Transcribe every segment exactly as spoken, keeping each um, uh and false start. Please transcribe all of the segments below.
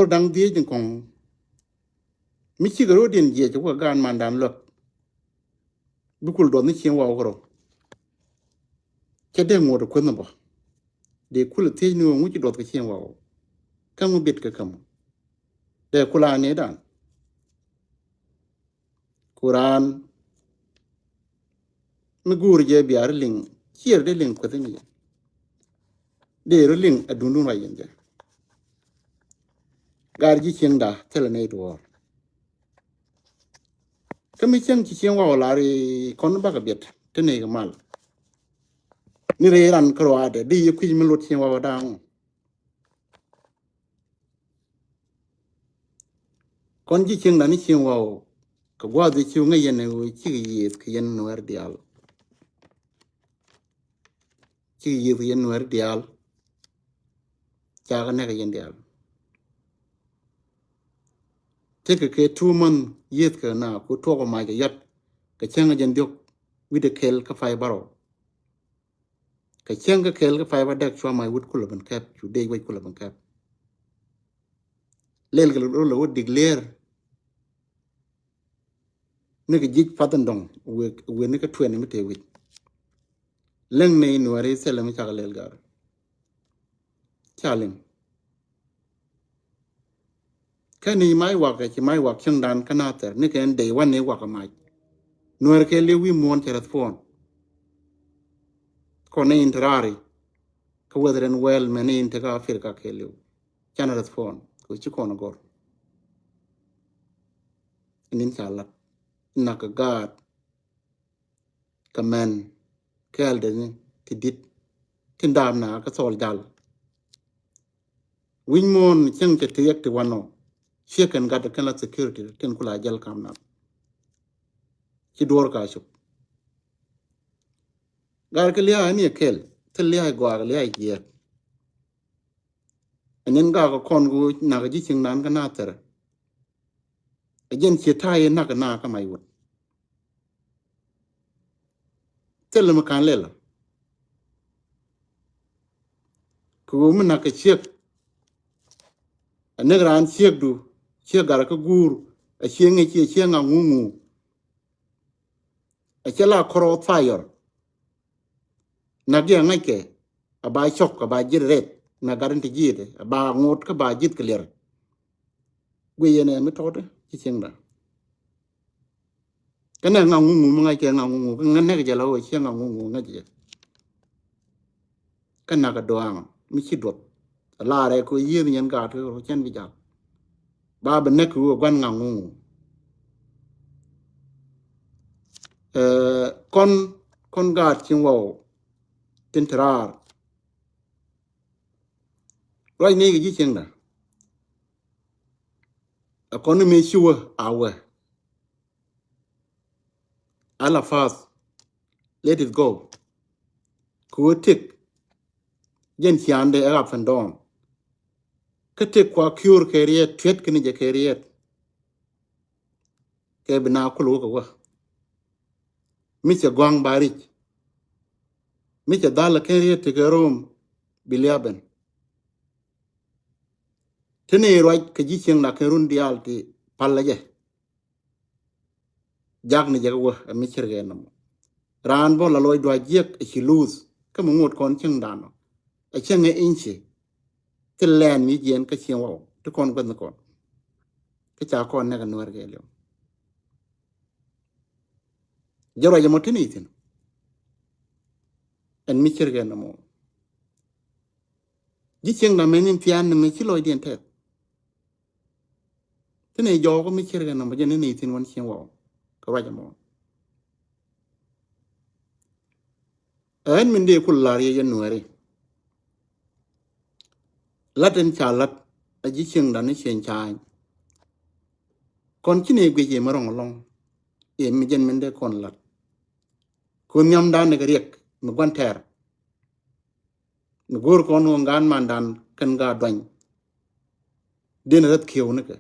da̱ŋ dhieec in kɔ̱ŋ. Mi cikɛ ro̱o̱diɛn jiɛc wä gaat mandan luäk. Bi kul duɔth ni cieŋ waw kärɔ. Cɛ dee ŋuɔ̱t kueth ni bä. Dee kul thiec ni ɣöö ŋu ci duɔth kɛ cieŋ waw. Kä ŋu bit kɛ käm. Dee kul a ni dan. Ku raan mi guur jɛ bia ri liŋ cier di liŋ kueth ni jɛ. Dee ri liŋ a dundun wa yɛn jɛ. Gar ji̱ cieŋda thilɛ nɛy duɔɔr. Kä mi cieŋ ci cieŋ waw lar i kɔn bakɛ biɛt ti nɛy kɛ mal. Ni rɛy ran kä ruaadɛ di yi kui̱c mi lot cieŋ waw da̱a̱ŋ. Kɔn ji̱ cieŋda ni cieŋ waw kɛ gua̱a̱th i̱ ci ŋäc yɛn ɛ ɣöö cikɛ yiëëth kɛ yɛn nuɛɛr diaal. Cikɛ yiëëth kɛ yɛn nuɛɛr diaal. Ca kɛ nɛk kɛ yɛn diaal. Tekɛ kɛ two month yiëëth kɛ na ku tuɔk ɔ mac kɛ yat kɛ cäŋ kɛ jɛn diɔk wi̱cdɛ kɛl kä pay bärɔw. Kɛ cäŋ kä kɛl kä pay bädäk cua mac wut kulɛ ben kɛp cu dec wec kulɛ ben kɛp. Lɛl kɛ lɛ wä declare. Ni kɛ ji̱ path in dɔ̱ŋ wek wek ni kä tuɛn mi te wi̱c. Läŋ ni nuɛri thilɛ mi cakɛ lɛl gar. Ca liŋ. Kä ni mac wakɛ ci mac wak cieŋdan kä nathɛr ni kɛ ɛn dey wan ni wakɛ mac. Nuɛr kɛ liw wi̱i̱ muɔ̱ɔ̱n cɛ respond. Kɔn ni in te raari kä weth rɛn wɛl mɛ ni in te kä Africa kɛ liw. Canɛ respond kɛ ci kɔn gɔr. Nin ca lat nak kɛ gaat. Kɛ mɛn kɛɛl deni ti dit tin daam na kä thɔɔl jal. Wi̱ny muɔ̱ɔ̱n cieŋ cɛ ti yɛk ti wanɔ. Ciek kɛn gat kɛn la security tin kula jal kam na. Ci duɔr ka cuk. Gar kɛ lia̱a̱ ni kɛl ti lia̱a̱ gɔaa kɛ lia̱a̱ jiɛɛk. Ɛn in gak kɔn ku nak ji̱ cieŋ nan kä nathɛr. Ɛ jɛn ciɛ ta̱a̱ yɛ nak na kä mac wut. Thilɛ mi ka̱n lɛl. Kɛ ɣöö mi nak kɛ ciek. Ɛ nek raan ciekdu ciek gat kä guur. Ɛ ciek ŋic ciɛ ciek ŋak ŋuŋu. Ɛ cɛ la kɔrɔ thayɔr. Nak jɛ ŋa̱ckɛ a ba cɔk a ba ji̱t rɛt. Nak gat in ti ji̱t a ba ŋot kä ba ji̱t kɛ liɛr. Guiy yɛn ɛ mi tɔt ci cieŋda. Kä nɛ ŋaŋ ŋuŋu mi ŋa̱ckɛ ŋaŋ ŋuŋu kä ŋa̱n nɛk jɛ la wee ciɛ ŋaŋ ŋuŋu ŋa̱c jɛ. Kä nak a duaŋ mi ci duɔth. Lar ɛ ko yieth nyɛn gaat kɛ rɔ cɛn bi jal. Ba bi nɛk kɛ wee gua̱n ŋaŋ ŋuŋu. Ɛ kɔn kɔn gaat cieŋ waw tin te raar. Ruac ni kɛ ji̱ cieŋda. A kɔn ni mëë ci wä a wä. Ala path. Let it go. Kɛ wä tëk. Jɛn ciaŋdɛ ɛ ɣap pɛn dɔɔn. Kä tëk kua kiöör kɛ riɛt tuet kɛ ni jɛ kɛ riɛt. Kɛ bi na kul wä kɛ wä. Mi cɛ gɔ̱a̱ŋ ba ric. Mi cɛ dhal kɛ riɛt ti kɛ rom bi liabɛn. Ti ni ruac kɛ ji̱ cieŋ na kɛ run diaal ti pal jɛ. Jak ni jɛ kɛ wä ɛ mi cir kɛ nɔmɔ. Raan bä la lɔc dua̱c jiɛk ɛ ci luuth kä mi ŋot kɔn cieŋ danɔ. Ɛ cieŋ ɛ inci. Thil lɛn mi jiɛn kä cieŋ waw ti kɔn gua̱th ni kɔn. Kä ca kɔn nɛk ɛ nuɛr kɛ liw. Jɛ ruac ɛmɔ ti ni thin. Ɛn mi cir kɛ nɔmɔ. Ji̱ cieŋ na mɛ ni thian ni mɛ ci lɔcdiɛn tɛth. Ti ni jɔɔk mi cir kɛ nɔmɔ jɛ ni ni thin wan cieŋ waw kɛ ruac ɛmɔ. Ɛn min dee kul lar yɛ jɛ nuɛri. Lat in ca lat a ji̱ cieŋ dan ni cieŋ ca̱a̱ny. Kɔn ci ni guic yɛ mi rɔŋ ɛlɔŋ. Yɛ mi jɛn min dee kɔn lat. Ku nhiamdan ni kɛ riɛk mi gua̱n tɛɛr. Mi go̱o̱r kɔn ɣöö ŋa̱a̱n mandan kɛn gaat duany. Dee ni räth kiɛw nikɛ.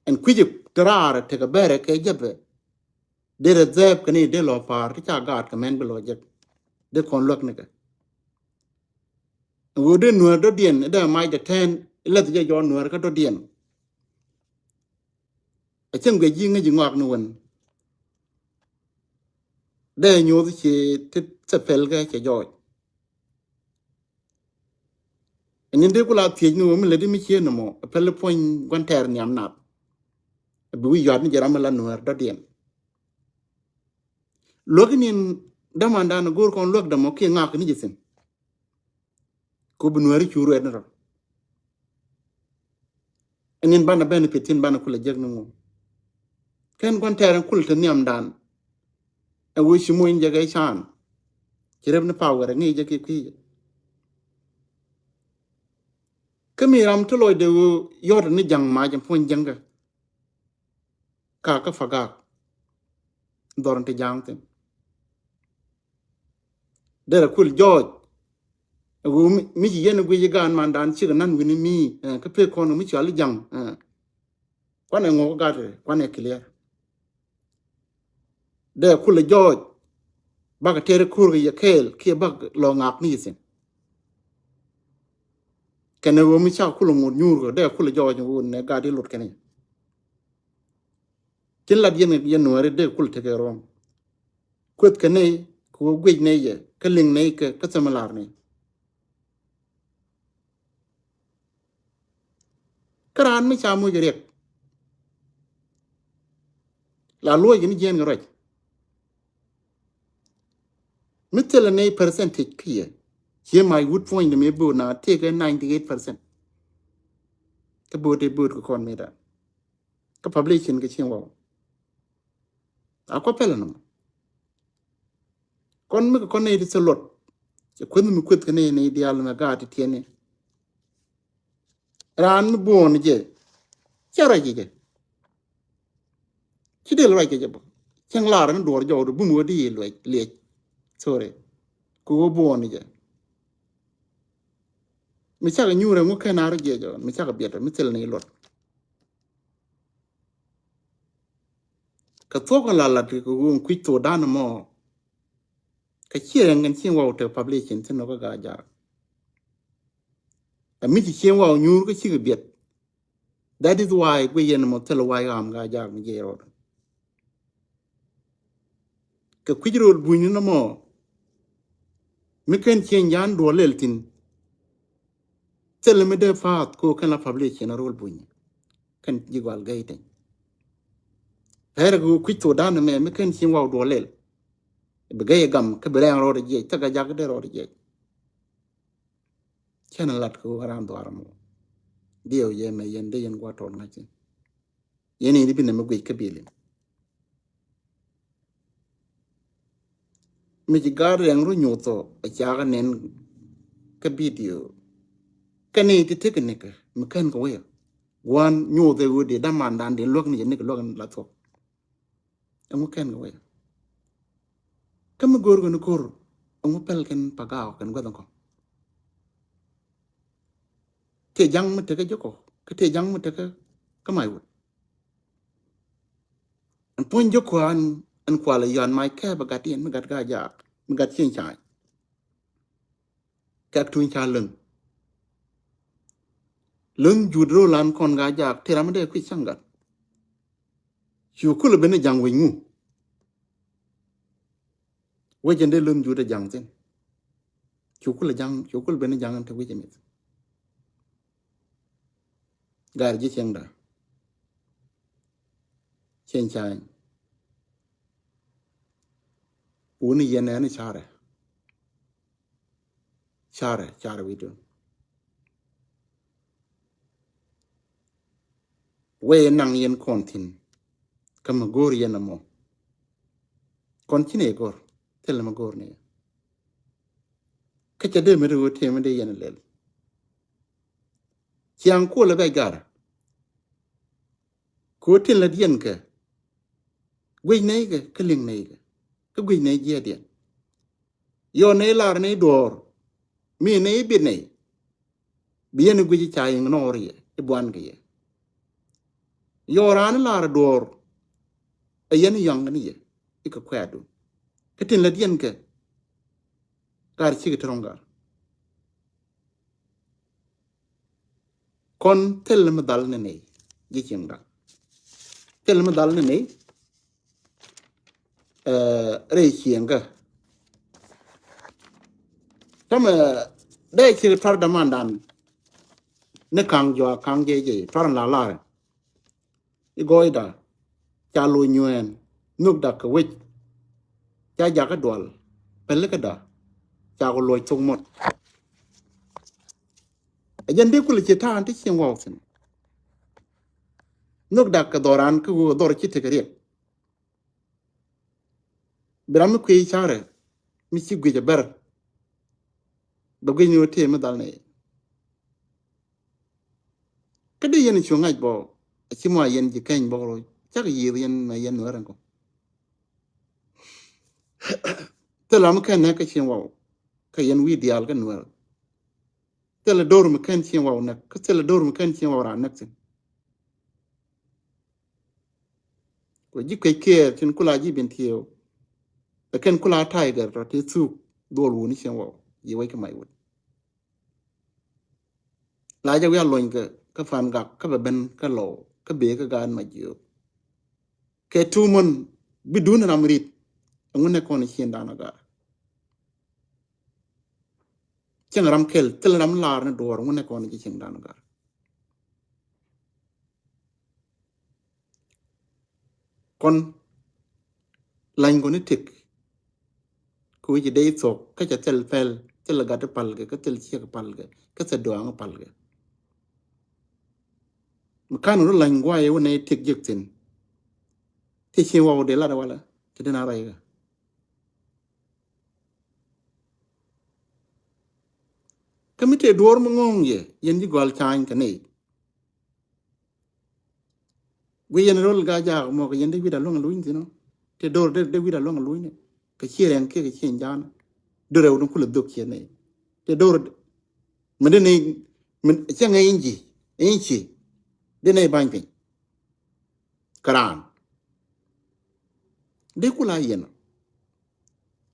Ɛn kui̱c te raar tekɛ bɛrɛ kɛ jäpɛ. Dee rɛ dhɛɛp kɛ ni dee lɔ pa̱a̱r ti ca gaat kɛ mɛn bi lɔ jek. Dee kɔn luäk nikɛ. Ɣöö dee Nuäär dɔ̱diɛn dee mac dee tɛn, lɛth jɛ jɔɔn Nuäär kä dɔ̱diɛn. A cäŋ guic ji̱ ŋäc ji̱ ŋɔak ni wän. Dee nyoth ci ti thɛ pɛl kɛ cɛ jɔɔc. Ɛn in dee ku la thiec ni wä mi lät mi cie ni mɔ, a pɛl puɔ̱ny gua̱n tɛɛr nhiam nath. A bi wi̱c yɔat ni jɛ ram mi la Nuäär dɔ̱diɛn. Luäk inin dämandan go̱o̱r kɔn luäk dämɔ kiɛ ŋak ni jɛ thi̱n. Ku bi Nuääri cu ruɛt ni rɔ. Ɛn in banɛ benefit thi̱n banɛ kulɛ jek ni ŋu. Kɛn gua̱n tɛɛr ɛn kul te nhiamdan. Ɛ wee ci moc in jɛ kɛ can. Ci rep ni power ɛ ŋi̱i̱c jɛ ki kui̱ jɛ. Kä mi ram ti lɔcdɛ ɣöö yɔ̱t ni ja̱ŋ mac ɛn puɔ̱ny jäŋkä. Ka kä pagak. Dhɔr in ti ja̱ŋ thi̱n. Derɛ kul jɔɔc. Ɛ ɣöö mi, mi ci yɛn guic i̱ gaan mandan cikɛ nan wi̱ni mi, ɛ, kä pek kɔn mi cual i̱ ja̱ŋ, ɛ. Kuanɛ ŋuɔk gat, kuanɛ clear. Dee kulɛ jɔɔc. Bakɛ tɛɛr ko̱r kɛ yɛ kɛɛl kiɛ bak lɔ ŋak ni yɛ thi̱n. Kɛnɛ ɣöö mi cak kulɛ ŋot nyuur kɛ dee kulɛ jɔɔc ɣöö nɛ gat i̱ lot kɛnɛ. Cin lat yɛn, yɛn Nuääri dee kulɛ tekɛ ruɔ̱ŋ. Kueth kɛ nɛy kɛ ɣöö guic nɛy yɛ kä liŋ nɛy kɛ kä thɛmɛ lar nɛy. Kä raan mi ca moc riɛk la luɔc kɛ ni jiɛn kɛ ruac. Mi thilɛ ni percentage kiɛ cie mac wut puɔ̱ny dɛ mi bo̱o̱t na tëëkɛ ninety eight percent. Kä bo̱o̱t dee bo̱o̱t kɛ kɔn mi dan kä population kɛ cieŋ waw. A kɔ pɛlɛ nɔmɔ. Kɔn mi kɛ kɔn nɛy ti thil luɔt. Cɛ kueth mi kueth kɛ nɛy, nɛy diaal mɛ gaat ti tiɛni. Raan mi buɔɔn jɛ. Cɛ ruac jɛ. Ci del ruac kɛ jɛ bä. Cieŋ lar ni duɔr jɔw du bum wä di luɛc liɛc. Sorry. Ku wä buɔɔn jɛ. Mi cakɛ nyuurɛ ŋu kɛn ar jɛ jɔ. Mi cakɛ biɛt mi thil ni luɔt. Kɛ thuɔ̱k kɛ la lat kɛ ɣöö kui̱c thokdan mɔ. Kɛ ciɛ ɛn kɛn cieŋ waw te population thin nɔ kä Gaa-jaak. A mi ci cieŋ waw nyuur kä cikɛ biɛt. That is why guic yɛn mɔ thil wac ɣam Gaa-jaak mi jiɛc rɔɔd. Kɛ kui̱c rol buny ni nɔmɔ. Mi kɛn cieŋ jan duɔl lɛl thin. Thil mi dee path ko kɛn la publish in a rol buny. Kɛn ji̱ gual gɛy tɛny. Pɛr kɛ kui̱c thokdan mɛ mi kɛn cieŋ waw duɔl lɛl. Bi gɛy gam kä bi rɛŋ rɔɔd jiɛc thak a jak dee rɔɔd jiɛc. Cɛn lat kɛ ɣöö ran dhuaar mɔ. Diɛw yɛ mɛ yɛn dee yɛn gua̱a̱r tɔɔt ŋa̱c thi̱n. Yɛn in i̱ bi nɛmɛ guic kä bi̱i̱l in. Mi ci gaat rɛŋ ru nyuuth thɔ a cakɛ nɛn kä bidio. Kɛn i̱ ti tekɛ nikɛ mi kɛn kɛ wëë. Gua̱a̱n nyuuth ɛ ɣöö dee damandan dee luäk ni jɛ nikɛ luäk ni la thok. Ɛŋu kɛn kɛ wee. Kä mi go̱o̱r kɛn ko̱r ɛŋu pɛl kɛn pagak kɛn guäth ɛn kɔn. Tëë ja̱ŋ mi tekɛ jɔkɔ kä tëë ja̱ŋ mi tekɛ kä mac wut. Ɛn puɔ̱ny jɔkɔ an ɛn kual ɛ yɔan mac kɛ bɛ gat yɛn mi gat Gaa-jaak mi gat cieŋ ca̱a̱ny. Kɛk tuny ca läŋ. Läŋ jut ro̱o̱lan kɔn Gaa-jaak tëë ram mi dee kui̱c ca̱ŋ gat. Cu kulɛ ben ja̱ŋ wi̱c ŋu. Wec ɛn dee lön jut ɛ ja̱ŋ thi̱n. Cu kulɛ ja̱ŋ, cu kulɛ ben ja̱ŋ ɛn te wi̱c ɛ mith. Gaar ji̱ cieŋda. Cieŋ ca̱a̱ny. Wuni yɛn ɛn carɛ. Carɛ, carɛ wi̱i̱dun. Wee naŋ yɛn kɔn thi̱n. Kä mi go̱o̱r yɛn ɛmɔ. Kɔn ci ni go̱o̱r. Thilɛ mi go̱o̱r ni. Kä cɛ dee mi ri ɣöö tëë mi dee yɛn lɛl. Ciaŋ kuɔlɛ bɛ gar. Kɛ ɣöö tin lät yɛn kɛ. Guic nɛy kɛ, kä liŋ nɛy kɛ. Kä guic nɛy jiɛɛdiɛn. Yɔ nɛy lar nɛy duɔɔr. Mi nɛy bit nɛy. Bi yɛn i̱ guic i̱ ca i̱ ŋnɔɔr yɛ i̱ buan kɛ yɛ. Yɔ raan i̱ lar i̱ duɔɔr. Ɛ yɛn i̱ yɔ̱ŋ kɛ ni yɛ i̱ kɛ kuɛɛtdu. Kä tin lät yɛn kɛ. Gar cikɛ ti rɔ̱ŋ gar. Kɔn thil mi dhal ni nɛy ji̱ cieŋda. Thil mi dhal ni nɛy, eh, rɛy cieŋkä. Täämɛ dee ci tuar dämandan ni ka̱ŋ jɔak ka̱ŋ jɛ jɛ tuar la lar. I̱ gɔɔyda ca loc nyuɛɛn nhök dak kɛ wec. Ca jakä dual pälikäda ca kɛ loc thok mot. Ɛ jɛn dee kulɛ ci ta̱a̱n ti cieŋ waw thi̱n. Nhök dak kɛ dhɔran kä ɣöö dhɔr ci tekɛ riɛk. Bi ram mi kui̱ carɛ mi ci guic ɛ bär. Bɛ guic ni wä tëë mi dhal ni. Kä di yɛn cu ŋa̱c bɔ a ci mɔ a yɛn ji̱ keny bɔk rɔ cak yiëëth yɛn mɛ yɛn nuɛr ɛn kɔ. Thilɛ ram mi kɛn nɛk kä cieŋ waw kä yɛn wi̱i̱ diaal kä nuɛr. Thilɛ do̱r mi kɛn cieŋ waw nɛk kä thilɛ do̱r mi kɛn cieŋ waw raan nɛk thi̱n. Kɛ ji̱ kuec kiɛɛr tin kula ji̱ bin tiɛɛw. Ɛ kɛn kula tiger tɔ ti thuk dhuɔl wuni cieŋ waw ji̱ wec kä mac wut. La jɛ wi̱i̱ a lony kɛ kä fan gak kä bɛ ben kä lɔw kä bee kä gaat ma jiök. Kɛ tumän bi duun ram rit. Ɛŋu nɛ kɔn cieŋdan a gar. Cieŋ ram kɛl thil ram lar ni duɔr ŋun nɛ kɔn ji̱ cieŋdan gar. Kɔn lany kɔn itik. Ku wi̱ci dee ithok kä cɛ thil pɛl thil gat palkɛ kä thil ciek palkɛ kä thil duaŋ palkɛ. Mi kan ru lany guay wun nɛ itik ji̱k thin. Ti cieŋ waw dee lat walɛ ti dee na rɛy kɛ. Kä mi tëë duɔ̱ɔ̱r mi ŋo̱o̱ŋ yɛ yɛn ji̱ gɔal ca̱a̱ny kɛ nɛy. Guic yɛn ro̱l ga jaak mɔ kɛ yɛn dee wi̱i̱da luäŋ luny thi̱n ɔ. Tëë do̱r dee wi̱i̱da luäŋ luny ni kɛ ciɛ rɛŋ kiɛ kɛ ciɛ ja̱a̱n. Dee rɛw ni kulɛ dhok ciɛ nɛy. Tëë do̱r mi dee nɛy mi cɛ ŋɛy inci inci dee nɛy ba̱ny piny. Kɛ raan dee kula yɛn ɔ.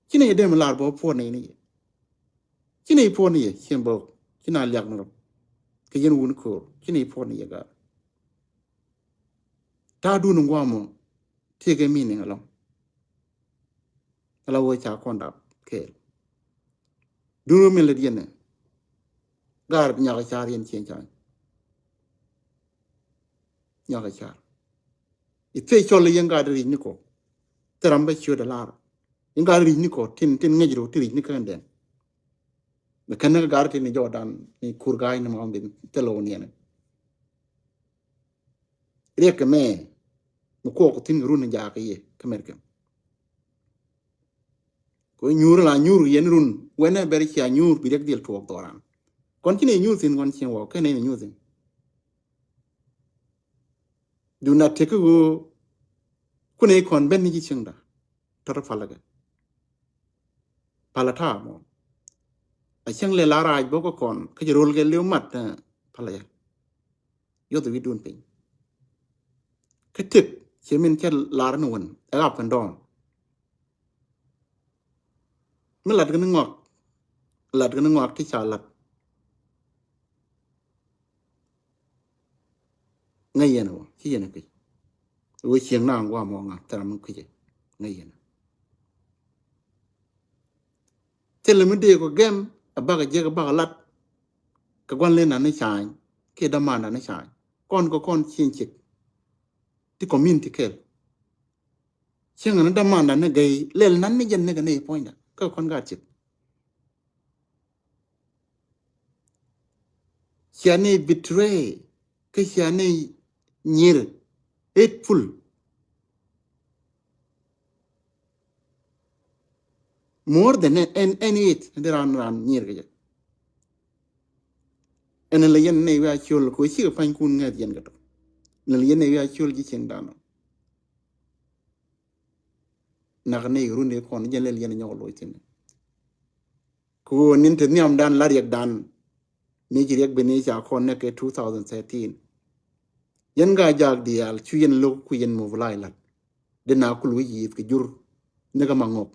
Ci nɛy dee mi lar bä puɔt nɛy ni yɛ. Ci nɛy puɔt ni yɛ cieŋ bä ci na liak ni rɔ. Kɛ yɛn wun ko̱o̱r ci nɛy puɔt ni yɛ gar. Ta̱a̱ dun in guamɔ tëëkɛ meaning alɔŋ. Ala wee ca kɔn dap kɛɛl. Dun wä min lät yɛn ɛ. Gar nyak car yɛn cieŋ ca̱a̱ny. Nyak car. I̱ thie cɔl yɛn gar ri̱c ni kɔ. Thie ram bä ciöt a lar. Yɛn gar ri̱c ni kɔ tin tin ŋäc ro ti ri̱c ni kɛn dɛn. Mɛ kɛn ni gar tin ni jɔɔdan ni kur ga̱a̱c ni ma ɔm bin thil wä niɛn. Riɛk kɛ mɛ mi kuɔk thi̱n kɛ run in jaak kɛ yɛ kä mɛr kɛm. Kɛ nyuur la nyuur yɛn run wɛnɛ bɛr cia nyuur bi riɛk dhil tuɔɔk dhɔran. Kɔn ci ni nyuur thi̱n kɔn cieŋ wä kɛn ni nyuur thi̱n. Dun a tek ɣöö kun ɛ kɔn ben ni ji̱ cieŋda. Tɔt palä kɛ palä ta̱a̱ mɔ. A cäŋ lɛ la rac bä kä kɔn kä jɛ rol kɛ liw mat, eh, palä jɛ. Yoth wi̱dun piny. Kä tëk cɛ min cɛ lar ni wän ɛ up and down. Mi lat kɛ ni ŋɔak lat kɛ ni ŋɔak ti ca lat. Ŋäc yɛn wä ci yɛn kui̱. Wä cieŋ na ŋuam wä ŋa thɛr mi kui̱ jɛ. Ŋäc yɛn. Thilɛ mi dee kɔ gɛm a bak a jiɛk a bak a lat. Kɛ gua̱n lin na ni ca̱a̱ny kiɛ dämandan ni ca̱a̱ny kɔn kɛ kɔn cieŋ ciek. Ti community kɛl cieŋ ni dämandan ni gɛy lɛl nan ni jɛn ni kɛ ni puɔ̱nyda kä kɔn gaat ciek. Cia ni betray kä cia ni nyir hateful. More than any, any hate di ran ran nyir kɛ jɛ. Ɛn lɛ yɛn ni wi̱i̱ a ciöl kɛ wee cikɛ pa̱ny kun ŋɛth yɛn kɛ tɔ. Ɛn lɛ yɛn ni wi̱i̱ a ciöl ji̱ cieŋ danɔ. Nak ni run di kɔn jɛn lɛl yɛn nyɔk loc thi̱n. Ku nin te nhiamdan la riɛkdan. Ni ci riɛk bi ni ca kɔn nɛ kɛ two thousand thirteen. Yɛn ga jaak diaal cu yɛn lo̱k ku yɛn mobilize lat. Di na kul wi̱c yi̱th kɛ jur ni kɛ ma ŋɔk.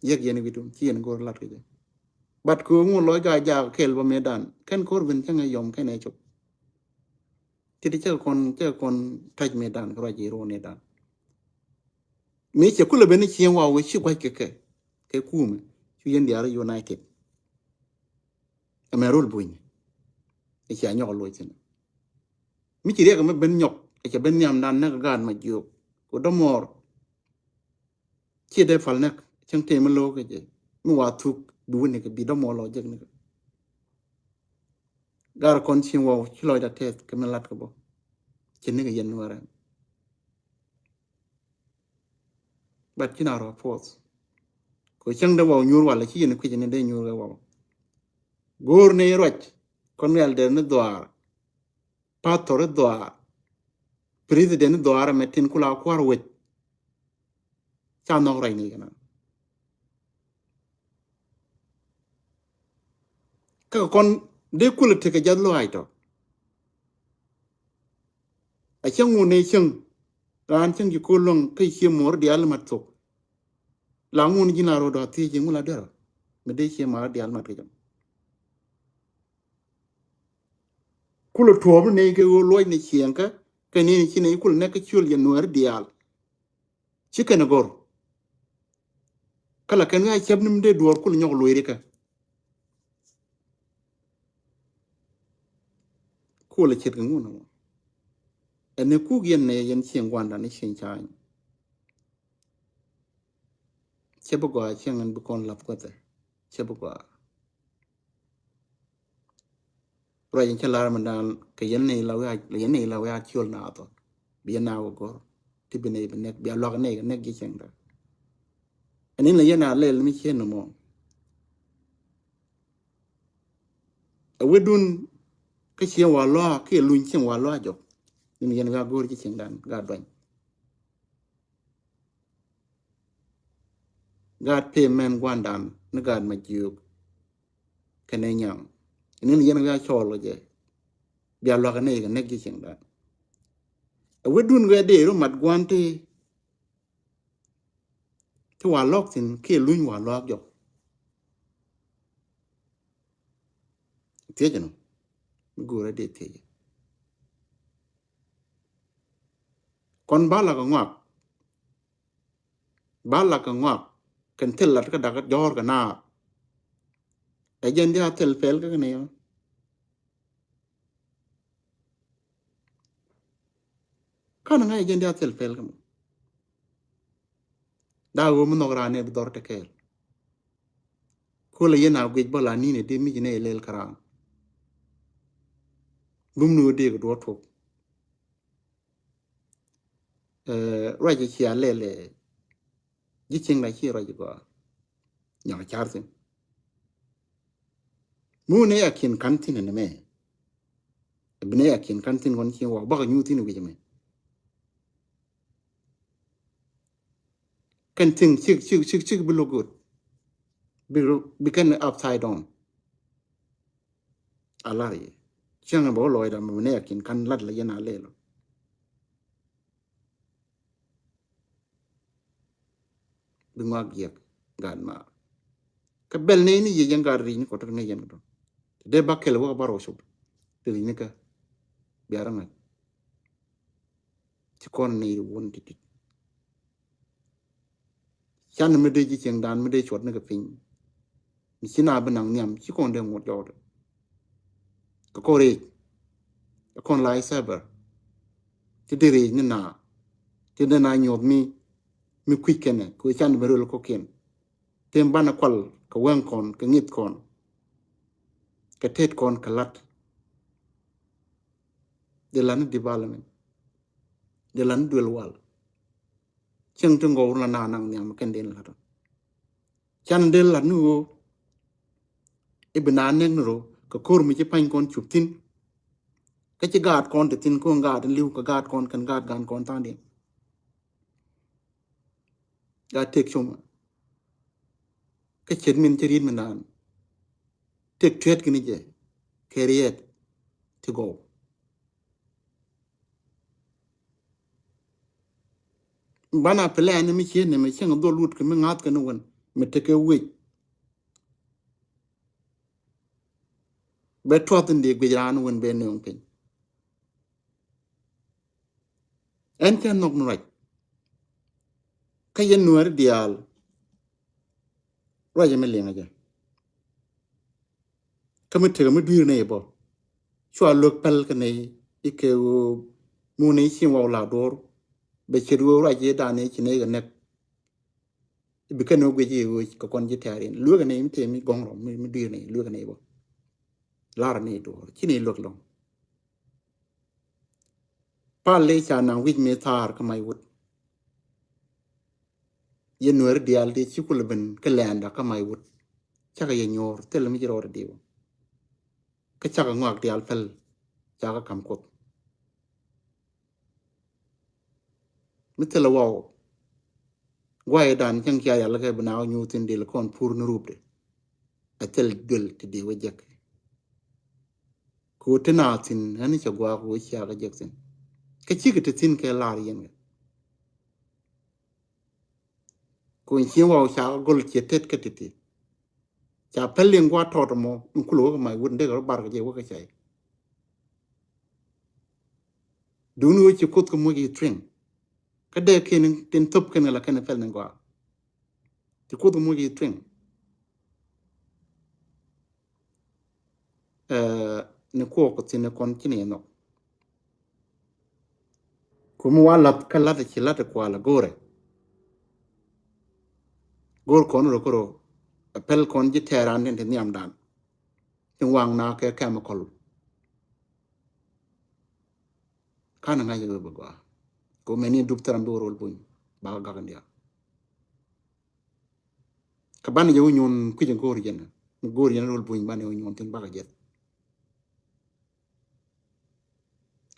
Yɛk yɛn wi̱dun ci yɛn go̱r lat kɛ jɛ. But kɛ ŋun lɔc ka jak kɛl bä mëëdan kɛn ko̱r ben cäŋ ɛ yɔm kɛn ɛ cop. Ti ti cä kɔn, cä kɔn tac mëëdan kɛ ruac i̱ ro̱o̱ nëëdan. Mi cɛ kulɛ ben i̱ cieŋ wa wee ci gua̱c kɛ kɛ kɛ kumɛ cu yɛn diaal united. Ɛmɛ rol buny i̱ cia nyɔk loc thin. Mi ci riɛk mi ben nyɔk ɛ cɛ ben nhiamdan näk gaat ma jiök ku dämɔɔr. Ci dee pal näk cäŋ tëë mi lo̱o̱k kɛ jɛ mi wa thuk bi wä nikɛ bi dämɔɔr lɔ jek nikɛ. Gar kɔn cieŋ waw ci lɔcda tɛth kɛ mi lat kɛ bä. Ci nikɛ yɛn nuɛrɛ. But ci na rɔ puɔth. Kɛ cäŋ dee waw nyuur walɛ ci yɛn kui̱c ni dee nyuur kɛ waw. Go̱o̱r ni ruac kɔn rial dee ni dhuaar. Pastor i̱ dhuaar. President i̱ dhuaar ɛmɛ tin kula kua̱r wec. Ca nhɔk ruac ni kɛna. Kä kɔn dee kulɛ tekɛ jath lɔaac tɔ. A cäŋ ŋun ni cäŋ raan cäŋ ci ko̱l luäŋ kä cie muɔɔr diaal mat thok. La ŋun ji̱n la ro̱o̱ dɔ̱a̱ thiec ji̱ ŋun la derɔ mi dee cie muɔɔr diaal mat kɛ jam. Kulɛ tuɔɔp ni nɛy kɛ ɣöö luɔc ni ciɛɛŋkä kɛ ni ni ci nɛy kulɛ nɛk kä ciöl yɛ nuɛɛri diaal. Ci kɛn ɛ gɔr. Kä la kɛn wi̱i̱ a cäp ni mi dee duɔɔr kulɛ nyɔk lueeri kɛ. Kulɛ ce̱tkɛ ŋun ɛmɔ. Ɛn ni kuk yɛn nɛ yɛn cieŋ gua̱ndan ni cieŋ ca̱a̱ny. Cɛ bi gɔaa cieŋ ɛn bi kɔn lath gua̱thɛ. Cɛ bi gɔaa. Ruac in cä lar mi daan kɛ yɛn ni la wi̱i̱ a, yɛn ni la wi̱i̱ a ciöl na thɔ. Bi yɛn na wä gɔr ti bi ni bi nɛk bi a luak ni kɛ nɛk ji̱ cieŋ da. Ɛn in la yɛn a lɛl mi cien ni mɔ. A wedun kä cieŋ wa lɔa kä luny cieŋ wa lɔa jɔk. Ni mi yɛn ga go̱r ji̱ cieŋ dan ga duany. Gaat pee mɛn gua̱ndan ni gaat ma jiök. Kɛnɛ nyaŋ ni ni yɛn wi̱i̱ a cɔɔl kɛ jɛ. Bia luakä ni kɛ nɛk ji̱ cieŋdan. Ɛ wedun kɛ dee ru mat gua̱n ti ti wa lɔk thin kiɛ luny wa luak jɔk. Thiecɛ nɔ mi go̱o̱rɛ dee thiecɛ. Kɔn ba lak a ŋuak. Ba lak a ŋuak kɛn thil lat kä dak jɔ̱ɔ̱r kɛ naar. Ɛ jɛn dia thil pɛl kä kɛ ni yɔ. Kan ŋa̱c ɛ jɛn dia thil pɛl kä mɔ. Daa ɣöö mi nhɔk raan ni bi dhɔr te kɛɛl. Kulɛ yɛn a guic bä la ni̱n ɛ dee mi̱c ni ɛ lɛl kä raan. Bum ni ɣöö dee kɛ duɔ̱ɔ̱r tuɔk. Ruac cia lɛl ɛ ji̱ cieŋ la ci ruac gɔaa. Nyɔk car thin. Mu ni a kiɛn kan thin ɛn mɛ. Bi ni a kiɛn kan thin kɔn cieŋ wak bak a nyu thin wi̱c mɛ. Kɛn thing cik cik cik cik bi look good. Bi bi kɛn upside down. A lar yi cieŋ bä wä lɔɔcda mɛ nɛ yakin kan lat la yɛn a lɛl. Bi ŋuak giɛk gaat maar. Kä bɛl ni ni yiec yɛn gaat ri̱c ni kɔt ŋäc yɛn kɛ tɔ. Te dee ba kɛl wä kä bar wä cop. Te ri̱c ni kä biarä ŋa̱c. Ci kɔn ni wun ti̱ti̱. Can mi dee ji̱ cieŋdan mi dee cuɔt ni kɛ piny. Mi ci na bi naŋ nhiam ci kɔn dee ŋuɔt jɔwdɛ. Kɛ kɔn rɛc kɛ kɔn la i̱ sɛbɛr. Ti dee rɛc ni na ti dee na nyuɔth mi mi kui̱c kɛnɛ kɛ can bi röl kɔkiɛn. Tin banɛ kual kɛ wɛŋ kɔn kɛ ŋi̱th kɔn kɛ tet kɔn kɛ lat. Dee lat ni development. Dee lat ni duel wal. Cieŋ ti ŋɔw run la na naŋ nhiam kɛn den lat. Can dee lat ni ɣöö i̱ bi na nɛk ni ro kɛ ko̱r mi ci pa̱ny kɔn cup thin. Kä ci gaat kɔn te thin ko̱n gaat in li̱w kɛ gaat kɔn kɛn gaat gan kɔn tha̱a̱ŋ din. Gaat tek coma. Kä ciet min ci ri̱t mi naan tek tuet kini jɛ kɛ riɛt ti gɔw. Bana plan mi cie nɛmɛ cieŋ dhol wut kɛ mi ŋa̱th kɛ ni wän mi tekɛ wec. Bɛ tuɔth in dee guic raan win bɛ nööŋ piny. Ɛn cɛ nhɔk ni ruac. Kä yɛn Nuääri diaal, ruac mi liŋ a jɛ. Kä mi tekɛ mi dui̱r ni bɔ, cua luek päl kɛ ni ikɛ ɣöö mun ni cieŋ waw la duɔr. Bɛ ce̱t ɣöö ruac i̱ dan ni ci ni kɛ nɛk. Bi kɛn wä guic i̱ ɣöö kɛ kɔn ji̱ tɛ̈r in luekä nɛy mi tëë mi gɔ̱ŋ rɔ mi dui̱r nɛy luekä nɛy bä. Lar nɛy duɔ̱ɔ̱r ci nɛy luäk lɔ̱ŋ. Pal i̱ ca naŋ wi̱c mi thaar kä mac wut. Yɛn Nuääri diaal ti ci kulɛ ben kä lɛnda kä mac wut. Cakɛ yɛ nyuɔ̱ɔ̱r thilɛ mi ci rɔɔdɛ diw. Kä cakɛ ŋɔak diaal päl. Cakɛ ka̱m Kuoth. Mi thilɛ waw. Guayɛ dan cäŋ cia yal kɛ bi na wä nyuuth in dil kɔn pur ni rupdɛ. A thil duel ti di wä jek. Ku ti na thin ɣän cɛ guak wä cia kɛ jek thin. Kä cikɛ ti thin kɛ lar yɛn kɛ. Ku in cieŋ waw ca kɛ gol ciɛ tet kɛ ti ti. Ca päl liŋ gua̱a̱t tɔɔt mɔ in kulɛ wä kɛ mac wut in dee kɛ rɔ bar kɛ jɛ wä kɛ cay. Duŋni wä ci Kuoth kɛ muɔc i̱ tuiŋ. Kä dee kɛn tin thop kɛn kɛ la kɛn päl ni gua̱a̱. Ci Kuoth kɛ muɔc i̱ tuiŋ. Ɛ, ni kuɔk kɛ thi̱n ni kɔn ci ni nhɔk. Kum wa lath kä lath ci lath kual go̱rɛ. Go̱r kɔn rɔ kɛ rɔ. Ɛ päl kɔn ji̱ tɛɛran tin ti nhiamdan. Tin waŋ na kɛ chemical. Kan ŋa̱c kɛ bɛ gɔaa. Ko mɛni dup thɛr an bi wä rol buny ba gak in diaal. Kä banɛ jɛ wä nyuɔn kui̱c in go̱o̱r yɛn. Mi go̱o̱r yɛn rol buny banɛ wä nyuɔn thin bakɛ jɛth.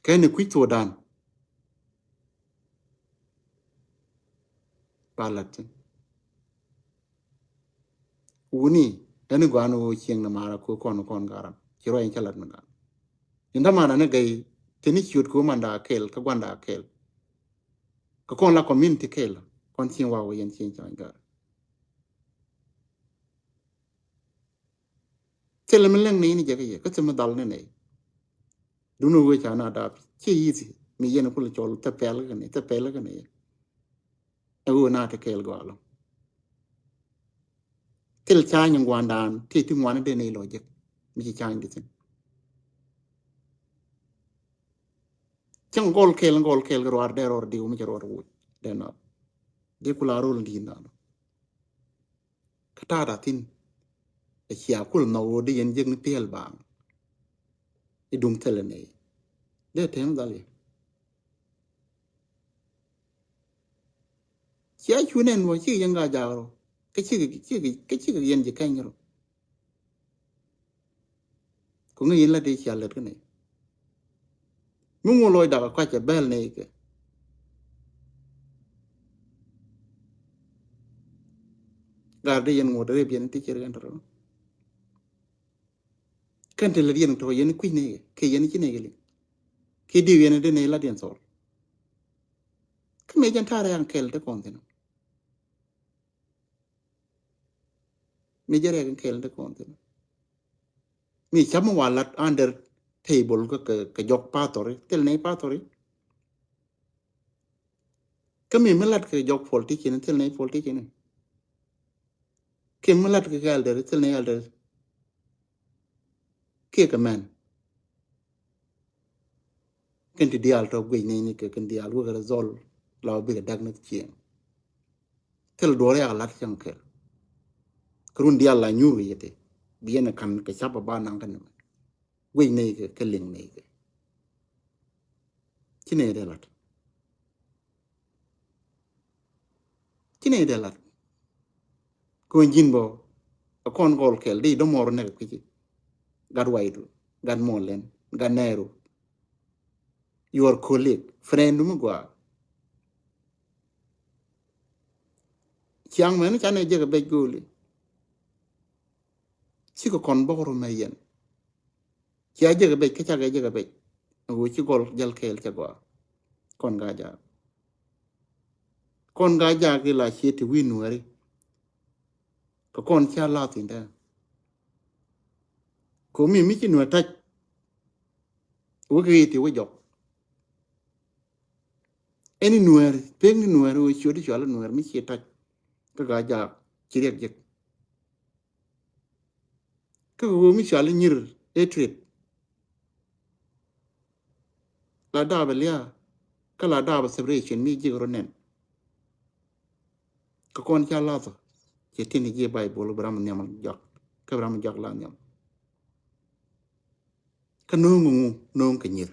Kɛn ni kui̱c thuɔɔdan. Ba lat thin. Wuni ɛn i̱ gɔaa ni wä cieŋ ni mara ko kɔn kɔn garam ci ruac in cä lat mi garam. Inda mana ni gay tini ciöt ko manda kel kä guanda kel. Kä kɔn la community kel kɔn cieŋ wa wä yɛn cieŋ cieŋ gar. Thil mi leŋ ni ni jɛ kä yɛ kä thil mi dhal ni ni. Duni wee ca na dap ci easy mi yɛn kul cɔl thil pɛl kä ni thil pɛl kä ni. Ɛ wee na ti kel gɔalo. Thil cany ŋuandan ti ti ŋuan de ni lɔ jek mi ci cany di thin. Cäŋ gɔl kel gɔl kel ruar dee ruar diw mi ci ruar wuc dee nɔt. Dee kula rol di nɔt. Kä ta̱a̱ da̱ thi̱n. Ɛ cia kul nhɔk ɣöö di yɛn jek ni piɛl baaŋ. I̱ duŋ thilɛ nɛy dee tɛm dhal yɛ. Cia cu nɛn wä cikɛ yɛn gaa jaak rɔ kä cikɛ cikɛ kä cikɛ yɛn ji̱ kɛny rɔ. Ku ŋäc yɛn la dee cia lät kä nɛy. Mi ŋuɔ lɔc dak a kuac a bɛl nɛy kɛ. Gar dee yɛn ŋuɔt rep yɛn ti cir kɛn tɔrɔ. Kɛn ti lät yɛn tɔrɔ yɛn kui̱ nɛy kɛ kɛ yɛn ci nɛy kɛ liŋ. Kɛ diw yɛn dee nɛy lat yɛn thɔɔl. Kä mëë jɛn ta̱rɛ an kɛl te kɔn thin. Mi jɛ rɛk in kɛl in te kɔn thin. Mi cam mi wa lat under table kä kɛ jɔk pathori thil nɛy pathori. Kä mi mi lat kɛ jɔk politician thil nɛy politician. Kiɛ mi lat kɛ elder thil nɛy elder. Kiɛ kɛ mɛn. Kɛn ti diaal tɔ guic ni ni kɛ kɛn diaal wekɛ result la wä bikɛ dak ni cieŋ. Thil duɔr yak lat cäŋ kɛl. Kɛ run diaal la nyuur kɛ yete bi yɛn kan kɛ cap a ba naŋ kɛ ni mɛ. Guic ni kɛ kɛ liŋ ni kɛ. Ci ni dee lat. Ci ni dee lat. Kɔn ji̱n bɔ a kɔn gɔl kɛl di dɔmɔr nɛk kui̱ci. Gat waydu, gat mɔlɛn, gat nɛɛru. Your colleague, friend mi gua. Ciaŋ mɛn canɛ jek a bec goli. Cikɛ kɔn bɔk rum mɛ yɛn. Cia jek a bec kä cakɛ jek a bec. Ŋu ci gɔl jal kɛɛl cɛ gua. Kɔn ga jak. Kɔn ga jak ila cie ti wi̱i̱ nuɛri. Kɛ kɔn cia lath in dee. Kɛ mi mi ci Nuɛr ta̱c. Wä kɛ iti wä jɔk. Ɛn ni Nuɛr, pek ni Nuɛr wä ciöt i̱ cual Nuɛr mi ci ta̱c. Kä Gaa Jaak ci riɛk jek. Kä kɛ wä mi cual i̱ nyir ɛ tuet. La daap ɛ lia̱a̱, kä la daap ɛ separation mi ji̱ kɛ rɔ nɛn. Kä kɔn ca lathɔ, cɛ tin ji̱ Baibol bi ram nhiam jɔak, kä bi ram jɔak la nhiam. Kä no̱o̱ŋ ŋu, no̱o̱ŋ kɛ nyir.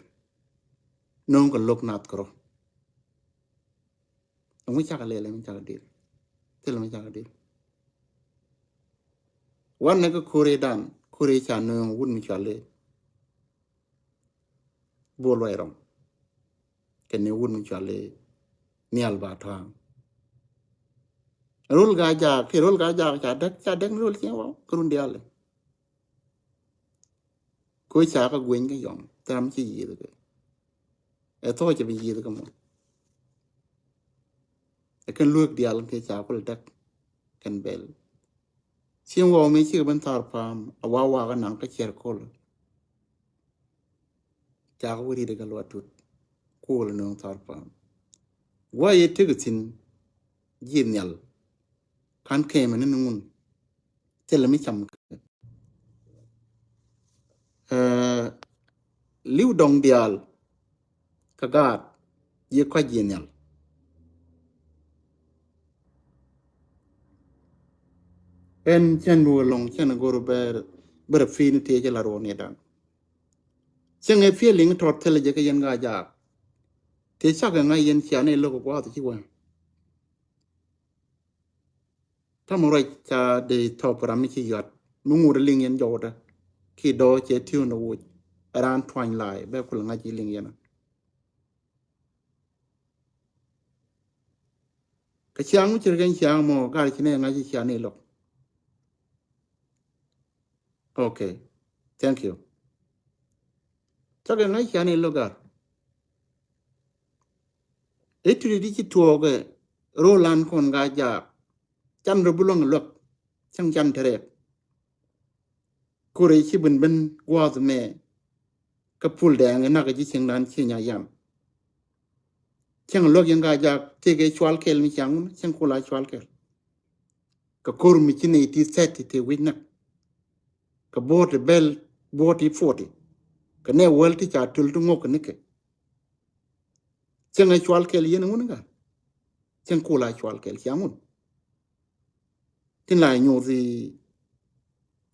No̱o̱ŋ kɛ lo̱k nath kɛ rɔ. Ɛŋu cakɛ lɛl, ɛŋu cakɛ dil. Thil ɛŋu cakɛ dil. Wanɛ kä ko̱ri dan, ko̱ri ca no̱o̱ŋ wut mi cuali. Bol Luay Rɔŋ. Kɛn ni wut mi cuali Nial Ba Tuaŋ. Rol Gaa Jaak, ki rol Gaa Jaak ca däk, ca däk ni rol ciɛ wä, kɛ run diali. Ko ca kä gueny kä yɔm, thil ram ci yiëth kɛ. Ɛ thɔ cɛ bi yiëth kɛ mɔ. Ɛ kɛn luek dial kɛ ca kul däk kɛn bɛl. Cieŋ wä mi cikɛ ben thar pa̱a̱m, a wa wa kä naŋ kä ciɛr kol. Ca kä wä rit kɛ luat tut. Kol nööŋ thar pa̱a̱m. Wa yɛ tek thi̱n ji̱ nhial. Kan kɛmɛ ni ni ŋun. Thilɛ mi cam kɛ. Ɛ, li̱w dɔŋ diaal kä gaat yɛ kɔc yɛ nhial. Ɛn cɛn duɔ lɔŋ cɛn go̱r bɛ bɛ rɛ pi̱i̱n tëë cɛ la ruɔ̱n yɛ da̱ŋ. Cieŋ ɛ pi̱i̱ liŋ tɔt thilɛ jɛ kä yɛn Gaa Jaak. Tëë cakɛ ŋa̱c yɛn cia ni lo̱k gua̱a̱th ci wä. Tamɛ ruac ca dee tɔp ram mi ci yuat mi ŋut liŋ yɛn jɔwdä. Ki dɔɔ cɛ tiw ni wuc. Ɛ raan tuany laay bɛ kul ŋa̱c ci liŋ yɛn. Kä ciaŋ mi ci rɛ kɛn ciaŋ mɔ gar ci nɛ ŋa̱c ci ciaŋ ni lo̱k. Okay. Thank you. Cakɛ ŋa̱c ciaŋ ni lo̱k gar. I̱ turi di ci tuɔɔkɛ rolan kɔn Gaa Jaak. Can rɔ bi luäŋ luäk. Cäŋ can te rɛɛk. Kurɛ ci ben ben gua̱a̱th mɛ. Kä pul dɛɛŋ inak ji̱ cieŋdan ci nya yan. Cieŋ luäk yɛn Gaa Jaak tëëkɛ cual kɛl mi ciaŋ wun, cieŋ kula cual kɛl. Kɛ ko̱r mi ci nɛy ti thirty te wi̱c näk. Kɛ bo̱o̱r ti bɛl, bo̱o̱r ti forty. Kɛ nɛ wäl ti ca tul ti ŋok kɛ nikɛ. Cieŋ ɛ cual kɛl yɛn wun ŋa. Cieŋ kula cual kɛl ciaŋ wun. Tin la nyuuth i̱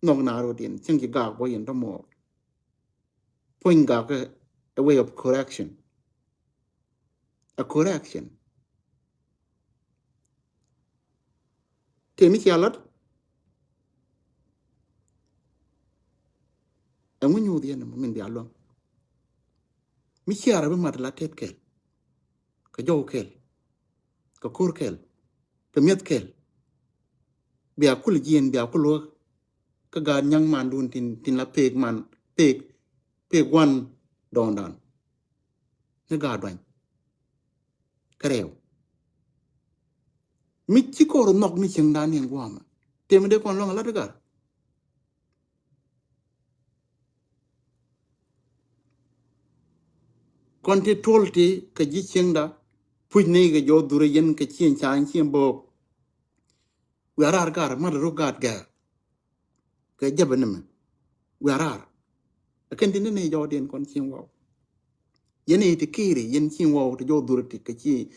nhɔk na rot yɛn, cieŋ ci gaak bɔ yɛn tɔmɔ. Puɔ̱ny gaak ɛ, a way of correction. A correction. Tëë mi cia lat. Ɛŋu nyuuth yɛn min bia luäŋ. Mi cia rɛ bi mat la tet kɛl. Kɛ jɔw kɛl. Kɛ ko̱r kɛl. Kɛ mi̱eth kɛl. Bia kul jiɛn, bia kul wä. Kä gaat nyaŋ mandun tin, tin la pek man, pek, pek guan dɔɔndan. Ni gaat duany. Kä rɛw. Mi ci kor nhɔk ni cieŋdan ni guamɛ. Temi dee kɔn luäŋ lat gar. Kɔn ti tuɔl ti kɛ ji̱ cieŋda puc ni kɛ jɔw dhurɛ yɛn kɛ cieŋ ca̱a̱ny cieŋ bo̱o̱k. Wiaa raar gar mat ruk gaat gɛɛr. Kɛ jäpɛ ni mɛ. Wiaa raar. Ɛ kɛn ti ni ni jɔw diɛn kɔn cieŋ waw. Yɛn i̱ ti ki̱i̱ri yɛn cieŋ waw ti jɔw dhurɛ ti kɛ cieŋ,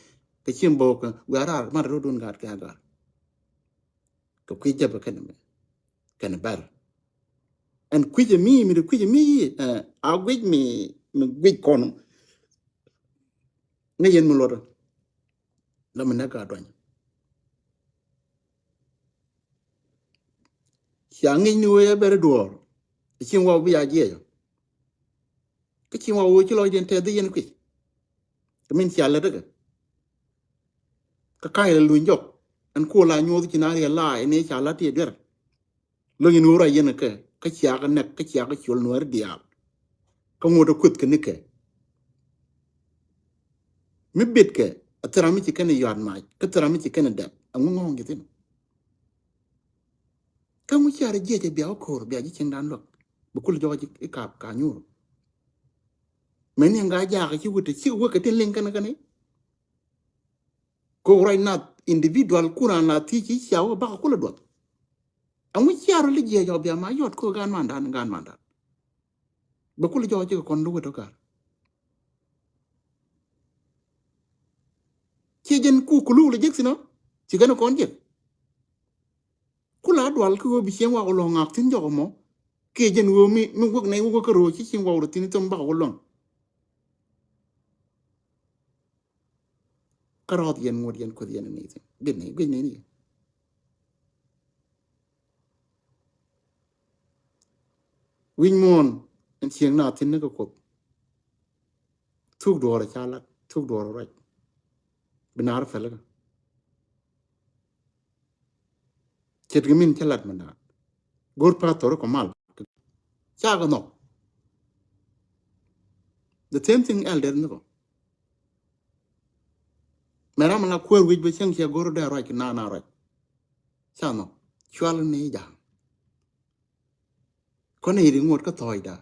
kɛ cieŋ bo̱o̱k wiaa raar mat ruk dun gaat gɛɛr gar. Kɛ kui̱ jäpɛ kɛn mɛ. Kɛn bɛr. Ɛn kui̱c ɛ mi, mi ti kui̱c ɛ mi, ɛ, a guic mi, mi guic kɔn. Ŋäc yɛn mi luɔt. La mi näk a duany. Cia ŋi̱c ni wee a bɛr duɔɔr. Cieŋ waw bi a jiɛc ɔ. Kä cieŋ waw wee ci lɔcdiɛn tɛth dhi yɛn kui̱c. Kɛ min cia lät kä. Kä ka̱c la luny jɔk. Ɛn kuɔ la nyuɔth ci na riɛl la ɛn ëë ca la ti duer. Lo̱ny in ɣöö ruac yɛn kɛ, kä ciakä nɛk, kä ciakä ciöl nuääri diaal. Kä ŋot ɛ kueth kɛ nikɛ. Mi bitkɛ, a thil ram mi ci kɛn ɛ yuaat mac, kä thil ram mi ci kɛn ɛ dɛp, ɛŋu ŋɔ̱ɔ̱ŋ ji̱ thi̱n. Kä ŋu cia rɛ jiɛc ɛ bia wä ko̱r, bia ji̱ cieŋdan luäk. Bi kul jɔɔc i̱ kaap ka nyuur. Mɛni ŋa jaak ci wut ti ci wek kɛ tin liŋ kɛn kɛn i̱. Ko ruac nath individual kun a nath thiec ci cia wä bakɛ kulɛ duɔth. Ɛŋu cia rɔ li jiɛc ɔ bia ma yɔt ko gan mandan gan mandan. Bɛ kulɛ jɔɔc cikɛ kɔn lu wet ɔ kar. Ci jɛn ku kulu wulɛ jek thin ɔ ci kɛn kɔn jek. Kula dual ki ɣöö bi cieŋ wak wä lɔ̱ŋ ŋak thi̱n jɔk ɛmɔ. Kiɛ jɛn ɣöö mi mi wek nɛy wek kä ro̱o̱ ci cieŋ wak wä rɔ thi̱n thom bak wä lɔ̱ŋ. Kä rɔɔth yɛn ŋuɔ̱t yɛn kueth yɛn ni thi̱n guic ni guic ni ni. Wi̱c muɔ̱ɔ̱n ɛn cieŋ na thi̱n ni kɛ kuoth. Thuk duɔɔr ca lat thuk duɔɔr ruac. Bi naar pälikä. Ce̱tkɛ min cä lat mi naan go̱r pastor kɔ mal. Ca kɛ nhɔk. The same thing elder ni kɔ. Mɛ ram la kuäär wi̱c bä cäŋ ciɛ go̱r dee ruac ki naan a ruac. Ca nhɔk cual ni ja̱a̱ŋ. Kɔn i̱ ri ŋuɔ̱t kä thɔɔcda.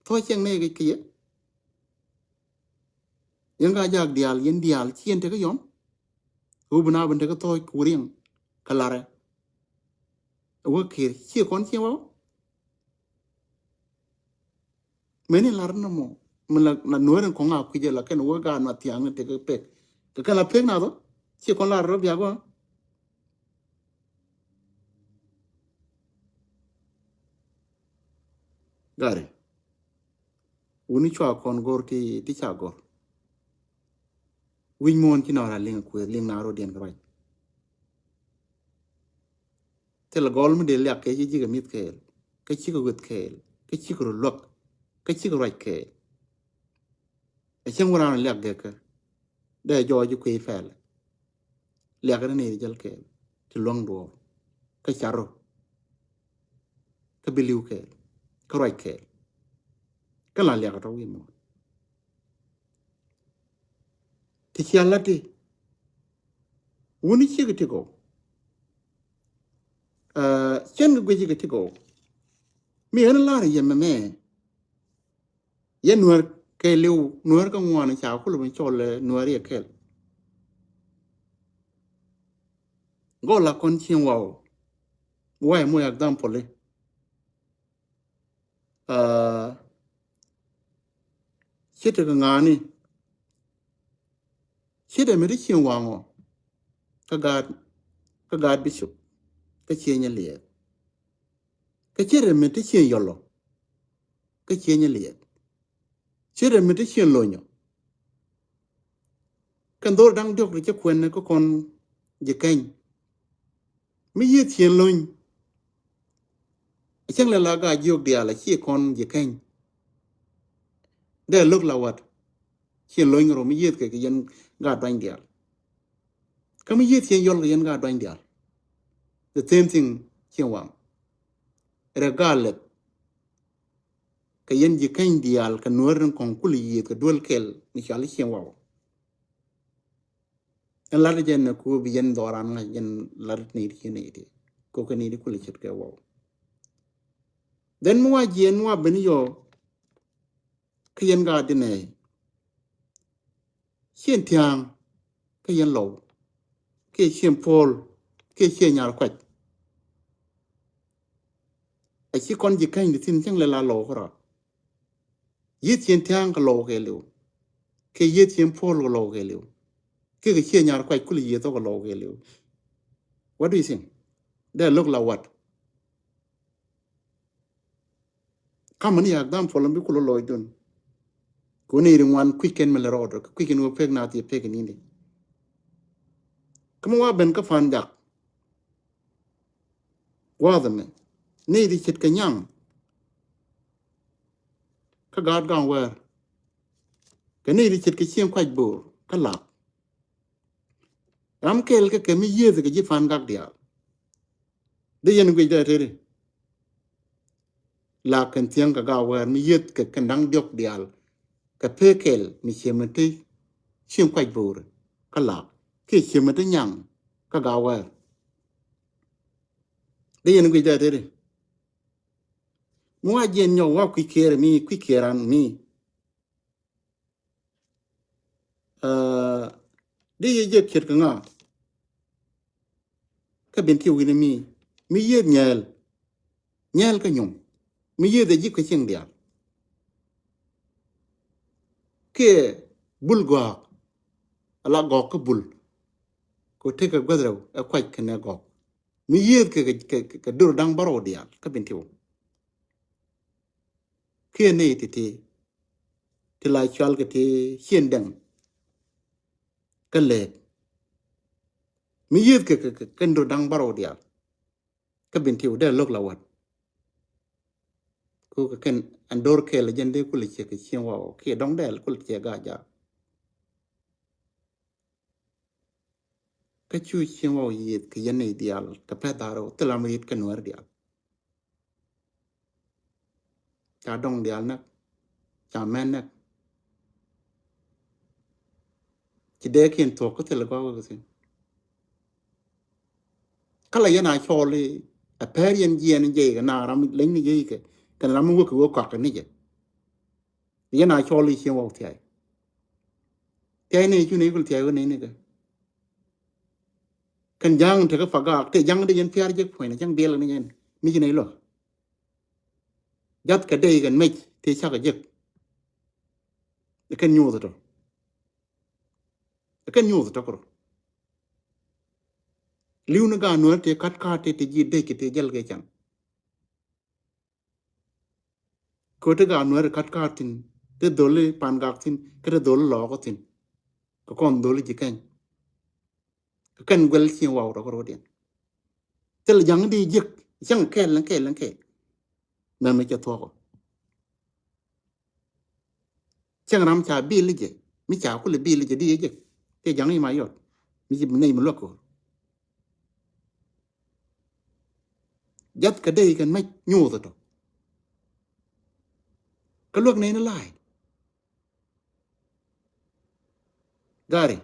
Thɔɔc cieŋ ni kɛ yɛ. Yɛn ka jak diaal yɛn diaal ci yɛn tekä yɔm. Ɣöö bi na ben tekä thɔɔc ku riɛŋ kä larɛ. Wä kir ci kɔn ci wä. Meni lar ni mɔ mi la nuɛɛr in kɔŋ a kui̱cɛ la kɛn wä gaat ma thiaŋ ni tekä pek. Kɛ kɛn la pek na thɔ ci kɔn lar rɔ biak wä. Gari. Wuni cua kɔn go̱r ti ti ca go̱r. Wi̱c muɔ̱ɔ̱n ci nɔɔr a liŋ kuëë liŋ na rɔ diɛn kɛ ruac. Thil gɔl mi dee liak kɛ ci cikɛ mi̱th kɛɛl kä cikɛ weth kɛɛl kä cikɛ rɔ luäk kä cikɛ ruac kɛɛl. Ɛ cieŋ wä raan liak gɛkä dee jɔɔc kuëë pɛl. Liak ni ni jäl kɛɛl ti luäŋ duɔɔr kä carɔ kä biliw kɛɛl kä ruac kɛɛl. Kä la liak tɔ wi̱i̱ muɔ̱ɔ̱n. Ti cia lati wuni cikɛ ti gɔw. Cien kɛ guic cikɛ ti gɔw. Mi ɣän lar yɛ mɛmɛ. Yɛ nuɛr kɛɛliw nuɛr kä ŋuan ca kulɛ mi cɔl nuɛr yɛ kɛɛl. Gɔl la kɔn cieŋ waw. Waɛ moc example i̱. Ce̱t kɛ ŋa̱a̱ni ce̱t ɛmɛ ti cieŋ waŋɔ. Kä gaat kä gaat bishop kä cieŋ ɛ liɛɛth. Kä ce̱t ɛmɛ ti cieŋ yɔlɔ kä cieŋ ɛ liɛɛth. Ce̱t ɛmɛ ti cieŋ lonyɔ. Kɛn dhor da̱ŋ diɔ̱k ti cä kuɛn ni kä kɔn ji̱ kɛny. Mi yiëë cieŋ lony. Cäŋ lɛ la gaa jiök diaal a ci kɔn ji̱ kɛny. Dee lo̱k la wat cieŋ lony rɔ mi yiëë kɛ kɛ yɛn gaa duany diaal. Kä mi yiëë cieŋ yɔl kɛ yɛn gaa duany diaal. The same thing cieŋ waŋ. Regardless kɛ yɛn ji̱ kɛny diaal kɛ nuäär ni kɔŋ kul yiëë kɛ duel kɛl ni cɔal cieŋ waw. Ɛn lat jɛ nɛ ku bi yɛn dhɔran ŋa̱c yɛn lat ni ti yɛn iti. Ko kɛ ni ti kul ce̱tkɛ waw. Then mi wa jiɛn mi wa ben yɔ. Kä yɛn gaat di nɛ. Cieŋ tia̱a̱ŋ kä yɛn lɔw. Kiɛ cieŋ puɔl kiɛ cieŋ nyar kuac. A ci kɔn ji̱ käny di thin cäŋ lɛ la lɔw kärɔa. Yieth cieŋ tia̱a̱ŋ kɛ lɔw kɛ liw. Kiɛ yieth cieŋ puɔl kɛ lɔw kɛ liw. Kiɛ kɛ cieŋ nyar kuac kul yieth thok kɛ lɔw kɛ liw. What do you think? Dee lo̱k la wat. Kamä ni example mi kulä lɔcdun. Kuni ri ŋuan kui̱c kɛn mi lɛ rɔɔdɔ kui̱c kɛn wä pek na thiɛ pek nini. Kä mi wa ben kä pan jak. Gua̱a̱th ɛmɛ ni di ce̱tkɛ nyaŋ. Kä gaat gaŋ wɛɛr. Kɛ ni di ce̱tkɛ cieŋ kuac bo̱o̱r kä lak. Ram kɛl kɛ kɛ mi yieth kɛ ji̱ pan gak diaal. Dee yɛn guic dee teri. La kɛn thiäŋ kɛ gaa wɛɛr mi yieth kɛ kɛn da̱ŋ diɔk diaal. Kɛ pee kɛl mi ciemɛ ti cieŋ kuac bo̱o̱r kä lak kiɛ ciemɛ ti nyaŋ kä gaa wɛɛr. Dee yɛn guic dee teri. Mi wa jiɛn nyɔk wa kui̱ kiɛɛr mi kui̱ kiɛɛr an mi. Di yɛ jɛ kiɛt kɛ ŋa? Kä Bentiu wi̱ni mi, mi yieth nyɛɛl, nyɛɛl kä nyuŋ, mi yieth ɛ ji̱ kä cieŋ diaal. Kiɛ bul gɔ̱a̱k, ala gɔ̱a̱k kä bul. Kɛ tekɛ guäth rɛw ɛ kuac kɛnɛ gɔ̱a̱k. Mi yieth kɛ, kɛ, kɛ, kɛ dur da̱ŋ bärɔw diaal kä Bentiu. Kiɛ nɛy ti̱ti̱ ti la cual kɛ ti cien dɛŋ kä lɛɛk. Mi yieth kɛ, kɛ, kɛ, kɛ dur da̱ŋ bärɔw diaal kä Bentiu dee lo̱k la wat. Ku kɛ kɛn ɛn do̱r kɛɛl jɛn dee kulɛ ciɛ kɛ cieŋ waw kiɛ dɔ̱ŋ dɛɛl kulɛ ciɛ gaa jaak. Kä cu cieŋ waw yieth kɛ yɛn nɛy diaal kɛ pɛth da̱r rɛw thil ram riet kä Nuɛɛr diaal. Ca dɔŋ diaal näk, ca mɛn näk. Ci dee kiɛn thuɔ̱k kä thil gɔ̱a̱k kɛ thi̱n. Kä la yɛn a cɔɔl i̱ a pɛr yɛn jiɛn jɛy kɛ na ram leny ni jɛy kɛ kɛn ram mi wek kɛ wek kɔak kɛ ni jɛ. Yɛn a cɔɔl i̱ cieŋ waw thiay. Thiay ni cu ni kul thiay wä ni ni kɛ. Kɛn ja̱ŋ tekɛ pagaak te ja̱ŋ di yɛn piar jek puɔ̱ny na cäŋ diɛl ni yɛn mi ci ni lɔ. Jath kɛ dey kɛn mec te cakɛ jek. Kɛn nyuuth tɔ. Kɛn nyuuth tɔ kuro. Li̱w ni gaa Nuɛɛr te kat kaat te te ji̱ dec kɛ te jäl kɛ can. Kɛ te gaa Nuɛɛr kat kaat thi̱n te dholi pan gak thi̱n kä te dholi lɔɔk thi̱n. Kɛ kɔn dholi ji̱ kɛny. Kɛ kɛn guɛl cieŋ waw tɔ kuro diɛn. Thil ja̱ŋ di ji̱k cäŋ kɛɛl ni kɛɛl ni kɛɛl. Mɛmɛ cɛ thuɔkɔ. Cäŋ ram ca bil jɛ mi ca kulɛ bil jɛ di jɛ jek. Tëë ja̱ŋ i̱ ma yɔt mi ci nɛy mi luäk ko̱r. Jath kɛ dey kɛn mec nyuuth tɔ. Kä luäk nɛy ni la̱a̱c. Gari.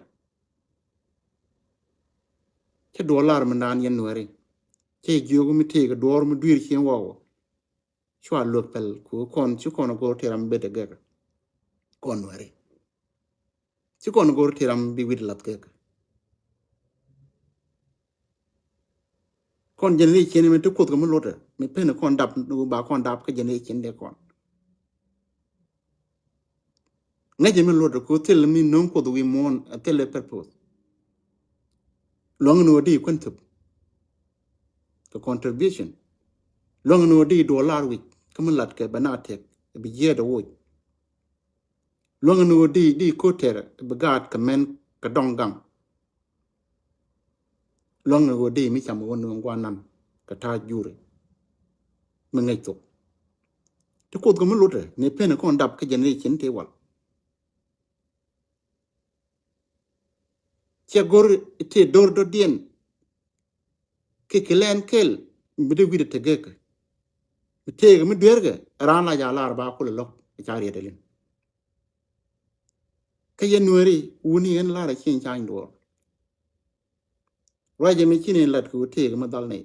Cä duɔɔr lar mi naan yɛn Nuɛɛri. Cä jiök mi tëëk duɔɔr mi dui̱r cieŋ waw. Cua luek pɛl ku kɔn ci kɔn go̱r ti ram bet gɛk. Kɔn Nuɛɛri. Ci kɔn go̱r ti ram bi wit lath gɛk. Kɔn generation mi ti kuoth kɛ mi luɔtɛ mi pen kɔn dap ba kɔn dap kä generation de kɔn. Ŋäcɛ mi luɔtɛ ku thil mi no̱o̱ŋ kuoth wi̱i̱ muɔ̱ɔ̱n a thil purpose. Luaŋ ni wä di kuän thop. Kɛ contribution. Luaŋ ni wä di duɔl lar wi̱c kä mi lat kɛ bɛ na tɛk bi jiɛɛt a woc. Luaŋ ni wä di di ko̱tɛr bi gaat kɛ mɛn kɛ dɔŋ gaŋ. Luaŋ ni wä di mi cam wä ni wä ŋuan nan kɛ ta̱a̱ juri. Mi ŋäc thok. Ti kuoth kɛ mi lutɛ ni pen kɔn dap kä generation ti wal. Cɛ go̱r ti do̱r dɔ̱diɛn. Kɛ kɛ lɛn kɛl mi dee wi̱dɛ te gek. Mi tëëk mi dueerkɛ raan la ja lar ba kulɛ lɔk ca riɛt ɛlin. Kä yɛn Nuɛɛri wuni yɛn lar a cieŋ cany duɔɔr. Ruacɛ mi ci ni lat kɛ wä tëëk mi dhal ni.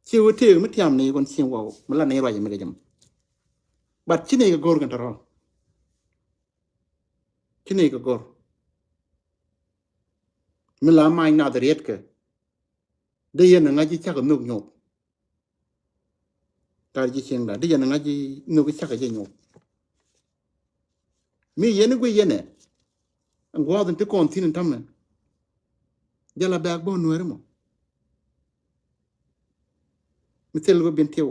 Ci wä tëëk mi tiam ni kɔn cieŋ waw mi lat ni ruacɛ mi kɛ jɛm. But ci ni kɛ go̱r kɛn tɔrɔ. Ci ni kɛ go̱r. Mi la mac nath riɛtkɛ. Dee yɛn ŋa̱c ci cak nhök nyoth. Kar ji̱ cieŋda di jɛn ŋa̱c ji̱ nhök cakɛ jɛ nyuɔ̱th. Mi yɛn i̱ guiy yɛn ɛ ɛn gua̱a̱th in ti kɔn thi̱n in ta̱mɛ. Jɛ la bɛ̈ɛ̈k bä Nuɛɛri mɔ. Mi thil wä Bentiu,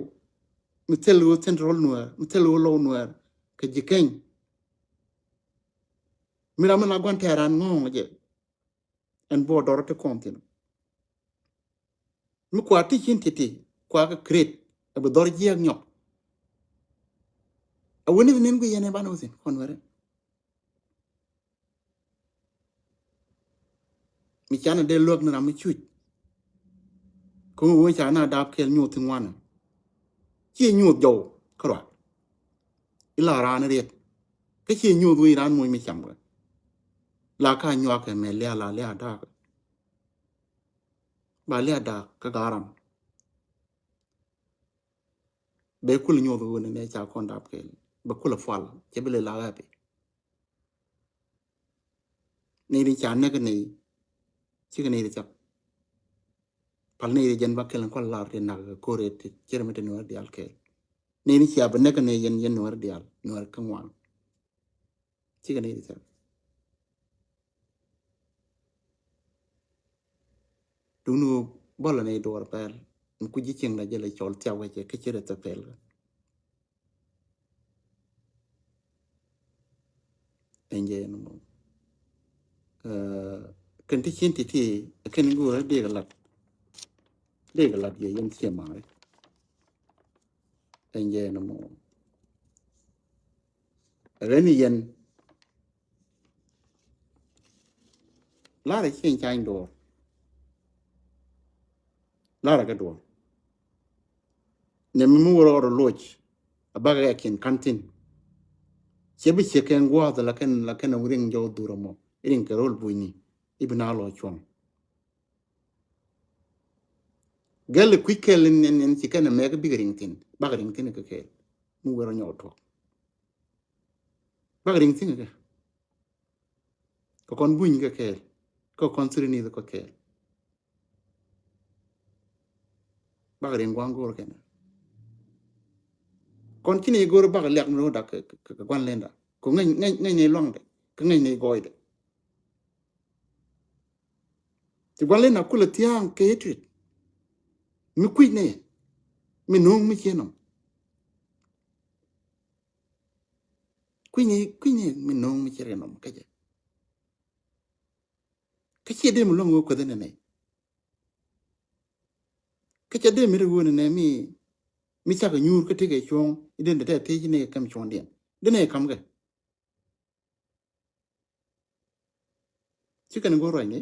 mi thil wä Central Nuɛɛr, mi thil wä Lɔw Nuɛɛr kɛ ji̱ keny. Mi ram mi la gua̱n tɛɛr an ŋɔ̱ɔ̱ŋ jɛ. Ɛn buɔ dɔr ti kɔn thin. Mi kua ti cin titi kua kɛ create ɛ bi dhɔr jiɛɛk nyɔk. A weni thin in gui yɛn ɛ ban wä thin kɔn wɛrɛ. Mi canɛ dee luäk ni ram mi cuc. Kä mi wee ca na dap kɛl nyuuth thin wanɛ. Ci nyuuth jɔw kä ruak. Ila raan riet. Kä ci nyuuth wee raan moc mi cam kɛ. La ka nyuak kɛ mɛ lia la lia daak. Ba lia daak kä garam. Bɛ kul nyuɔth ɣöö ni nɛ ca kɔn dap kɛɛl. Bɛ kul a fual. Cɛ bi lɛ la happy. Nɛy di ca näk nɛy. Cikɛ nɛy di thiak. Pal nɛy di jɛn ba kɛl ni kɔn lar ti nak kɛ ko̱r ti cir mi ti Nuɛr diaal kɛɛl. Nɛy di cia bɛ näk nɛy yɛn, yɛn Nuɛr diaal, Nuɛr kä ŋuan. Cikɛ nɛy di thiak. Duŋni ɣöö bɔlɔ nɛy duɔɔr pɛl. Mi ku ji̱ cieŋda jɛ lɛ cɔl thiak wecɛ kä cir ɛ thɛ pɛl. Ɛn jɛ ɛn mɔ. Kɛn ti cin ti ti kɛn go̱o̱rä dee kɛ lat. Dee kɛ lat yɛ yɛn ciɛ ma̱a̱ri. Ɛn jɛ ɛn mɔ. Ɛ ɣän yɛn. Larɛ cieŋ cany duɔɔr. Larɛ kɛ duɔɔr. Nɛ mi mi wurɛ ɣɔr loc a bakɛ kɛ kiɛn kan thin. Ciɛ bi ciɛ kɛn gua̱a̱th la kɛn, la kɛn riŋ jɔw dhurä mɔ riŋ kɛ rol bunyni. Ibi na lɔ cuɔ̱ŋ. Gɛl kui̱ kɛl in, in, in ci kɛn mɛk bikɛ riŋ thin. Bakɛ riŋ thin kɛ kɛl. Mi wurɛ nyɔk tuɔk. Bakɛ riŋ thin kɛ. Kɛ kɔn buny kɛ kɛl. Kɛ kɔn thiri ni kɛ kɛl. Bakɛ riŋ gua̱n go̱o̱r kɛn. Kɔn ci ni go̱o̱r bakɛ liak ni ro̱o̱da kɛ, kɛ, kɛ gua̱n lenda. Kɛ ŋäc, ŋäc, ŋäc ni luaŋdɛ. Kɛ ŋäc ni gɔɔydɛ. Ci gua̱n lenda kulɛ thia̱a̱ŋ kɛ yetrit. Mi kui̱c ni yɛ. Mi no̱o̱ŋ mi cie nɔm. Kui̱ ni, kui̱ ni mi no̱o̱ŋ mi cie nɔm kä jɛ. Kä cie dee mi luäŋ wee kueth ni nɛ. Kä ca dee mi ri ɣöö ni nɛ mi, mi cakɛ nyuur kä tekɛ cuɔ̱ɔ̱ŋ i den te tɛth tëë ci ni kɛ käm cuɔ̱ɔ̱ŋdiɛn. Den ɛ ka̱m kɛ. Ci kɛn go̱o̱r ruacni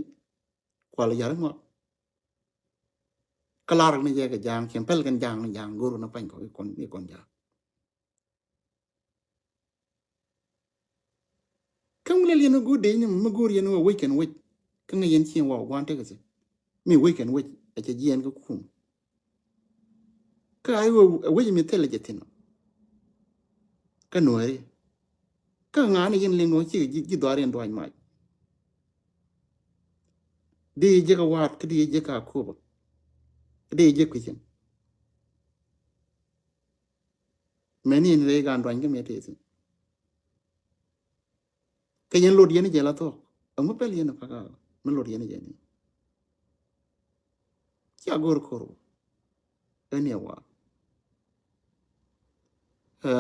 kual ya̱r ŋɔak. Kä lar ni jɛ kɛ ja̱a̱ŋ cieŋ pɛl kɛn ja̱a̱ŋ ni ja̱a̱ŋ go̱o̱r ni pa̱ny kɔ i kɔn, i kɔn ja̱a̱ŋ. Kä ŋu lɛl yɛn kä go̱o̱r dee ni mi go̱o̱r yɛn wä wec kɛn wec. Kä ŋäc yɛn cieŋ wa gua̱a̱n tekɛ thi. Mi wec kɛn wec a cɛ jiɛɛn kä kum. Kä a iwä a wec mi thilɛ jɛ thin ɔ. Kä nuääri. Kä ŋa̱a̱n yɛn liŋ ɔ cikɛ ji̱, ji̱ dhuaar yɛn duac mac. Di jɛ kä wa̱a̱t kä di jɛ kä akupä. Di jɛ kui̱cin. Mɛni in rɛy gan duany kä mi tëë thi̱n. Kä yɛn lot yɛn jɛ la thuɔ̱k. Ɛŋu pɛl yɛn pakä mi lot yɛn jɛ ni. Cia go̱o̱r ko̱r. Ɛn yɛ wa. Ɛ,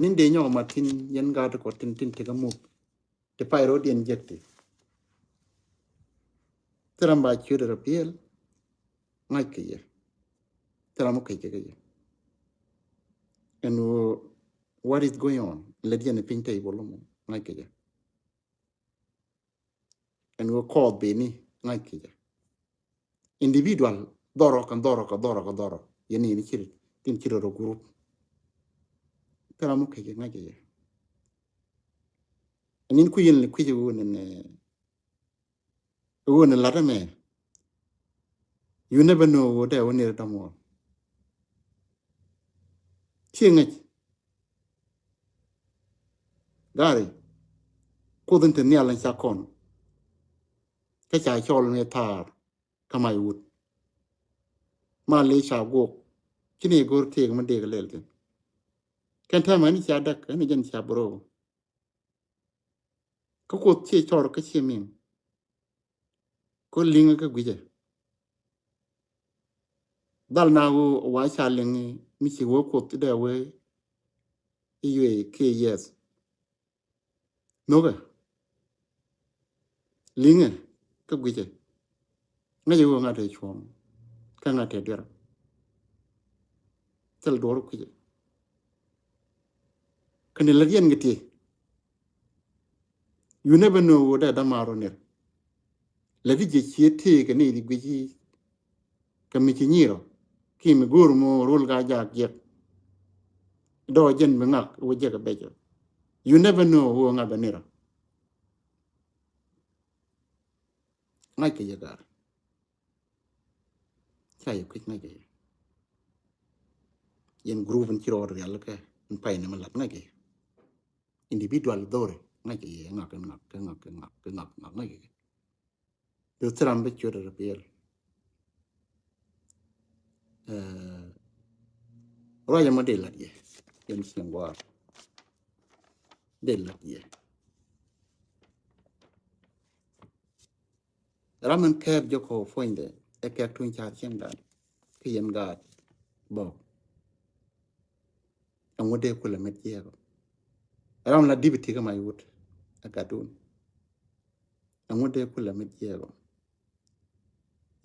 nin dee nyɔk ma tin yɛn gaat kɔ tin tin tekä mup. Ti pay rɔ diɛn jek ti. Thil ram ba ciöt rɔ piɛl. Ŋa̱c kɛ yɛ. Thil ram mɔ kec kɛ kɛ yɛ. Ɛn ɣöö what is going on? Lɛ diɛn piny tɛy bol mɔ. Ŋa̱c kɛ yɛ. Ɛn ɣöö kɔɔth beni ŋa̱c kɛ jɛ. Individual dhɔrɔ kɛ dhɔrɔ kɛ dhɔrɔ kɛ dhɔrɔ. Yɛn ni ni ciri tin ciri rɔ group. Kɛ ram mɔ kɛ jɛ ŋa̱c kɛ jɛ. Ɛn in kui̱ yɛn li kui̱ jɛ ɣöö ni nɛ ɣöö ni lat ɛmɛ. You never know ɣöö dee ɣöö ni ri dɔm ɣöö. Ci ŋäc. Gari. Kuoth in te nhial in ca kɔn. Kä ca cɔl ni thaar. Kä mac wut. Ma li ca guok. Ci ni go̱r tiek mi dek lel thin. Kɛn tɛmɛ ni ca däk ni jɛn ca bro. Kä kuoth cie cɔr kä cie miŋ. Ko liŋ kä guicɛ. Dhal na wu wa ca liŋ mi ci wä kuoth dɛ wee. Iwe kiɛ yes. Nhokɛ. Liŋɛ kä guicɛ. Ŋäcɛ ɣöö ŋa̱t tɛ cuɔ̱ɔ̱ŋ kä ŋa̱t tɛ duer. Thil duɔr kuicɛ. Kä ni lät yɛn kɛ ti. You never know ɣöö dee dämaar ɔ nir. Lät i̱ jɛ cie tëëkɛ ni di guic i̱. Kɛ mi ci nyir ɔ ki mi go̱o̱r mɔ rol ka jak jiɛk. Dɔɔ jɛn bi ŋak wä jiɛk a bɛc ɔ. You never know who ŋak bɛ nir ɔ. Ŋa̱c kɛ yɛ gar. Ca yɛ kui̱c ŋa̱c kɛ yɛ. Yɛn group in ci rɔɔd rial kɛ in pay ni mi lat ŋa̱c kɛ. Individual dhori ŋa̱c kɛ yɛ ŋak kɛ ŋak kɛ ŋak kɛ ŋak kɛ ŋak ŋak ŋa̱c kɛ. Thil ram bä cuet rɛ piɛl. Ruac ɛmɔ dee lat yɛ. Yɛn cieŋ gua̱a̱r dee lat yɛ. Ram in kɛɛp jɛ kɔ puɔ̱nydɛ ɛ kɛk tuny car cieŋdan. Kä yɛn gaat bä. Ɛŋu dee kulɛ met jiɛɛk ɔ? Ram la dipiti kä mac wut ɛ gatdun. Ɛŋu dee kulɛ met jiɛɛk ɔ?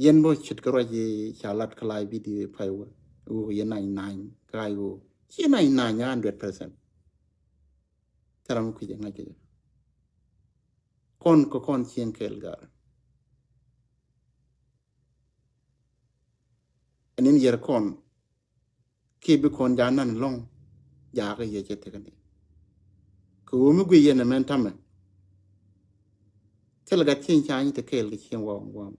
Yɛn bä ce̱tkɛ ruac i̱ ca lat kä live video pay wä. Wä yɛ nany nany kä ay wä ci nany nany a hundred percent. Thil ram kui̱c ɛ ŋa̱c kɛ jɛ. Kɔn kɛ kɔn cieŋ kɛɛl gar. Ɛn in yɛr kɔn kiɛ bi kɔn ja nan lɔŋ jakä yɛ cɛ tekɛ ni. Kɛ ɣöö mi guiy yɛn ɛmɛn tamɛ. Thil gat cieŋ ca nyi te kɛɛl kɛ cieŋ waw ŋuam.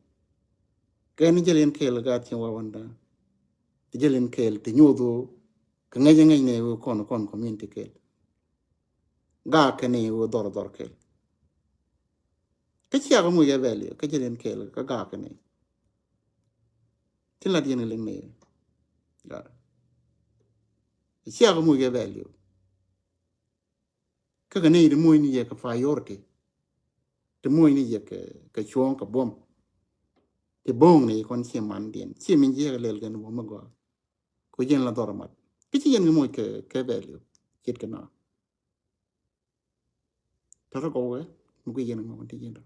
Kɛn jɛl in kɛɛl gat cieŋ waw wanda. Te jɛl in kɛɛl te nyoth ɣöö kɛ ŋäc ŋäc ni ɣöö kɔn kɔn community kɛɛl. Gaak kɛ ni ɣöö dhɔr dhɔr kɛɛl. Kä ciak muc ɛ value kä jɛl in kɛɛl kä gaak kɛ ni. Tin la diɛn kɛ liŋ ni. Ciak muc ɛ value. Kä kɛ ni ti muc ni yɛ kɛ priority. Ti muc ni yɛ kɛ cuɔ̱ɔ̱ŋ kɛ buɔ̱m. Ti bo̱o̱ŋ ni kɔn cie man diɛn cie min jiɛk lɛl kɛn buɔ̱m mi gɔaa. Ku jɛn la dhɔr mat kä ci yɛn kɛ muc kɛ value. Cit kɛ na. Tɔtɔ gɔwɛ mi gui yɛn ŋɔn ti yɛn tɔ.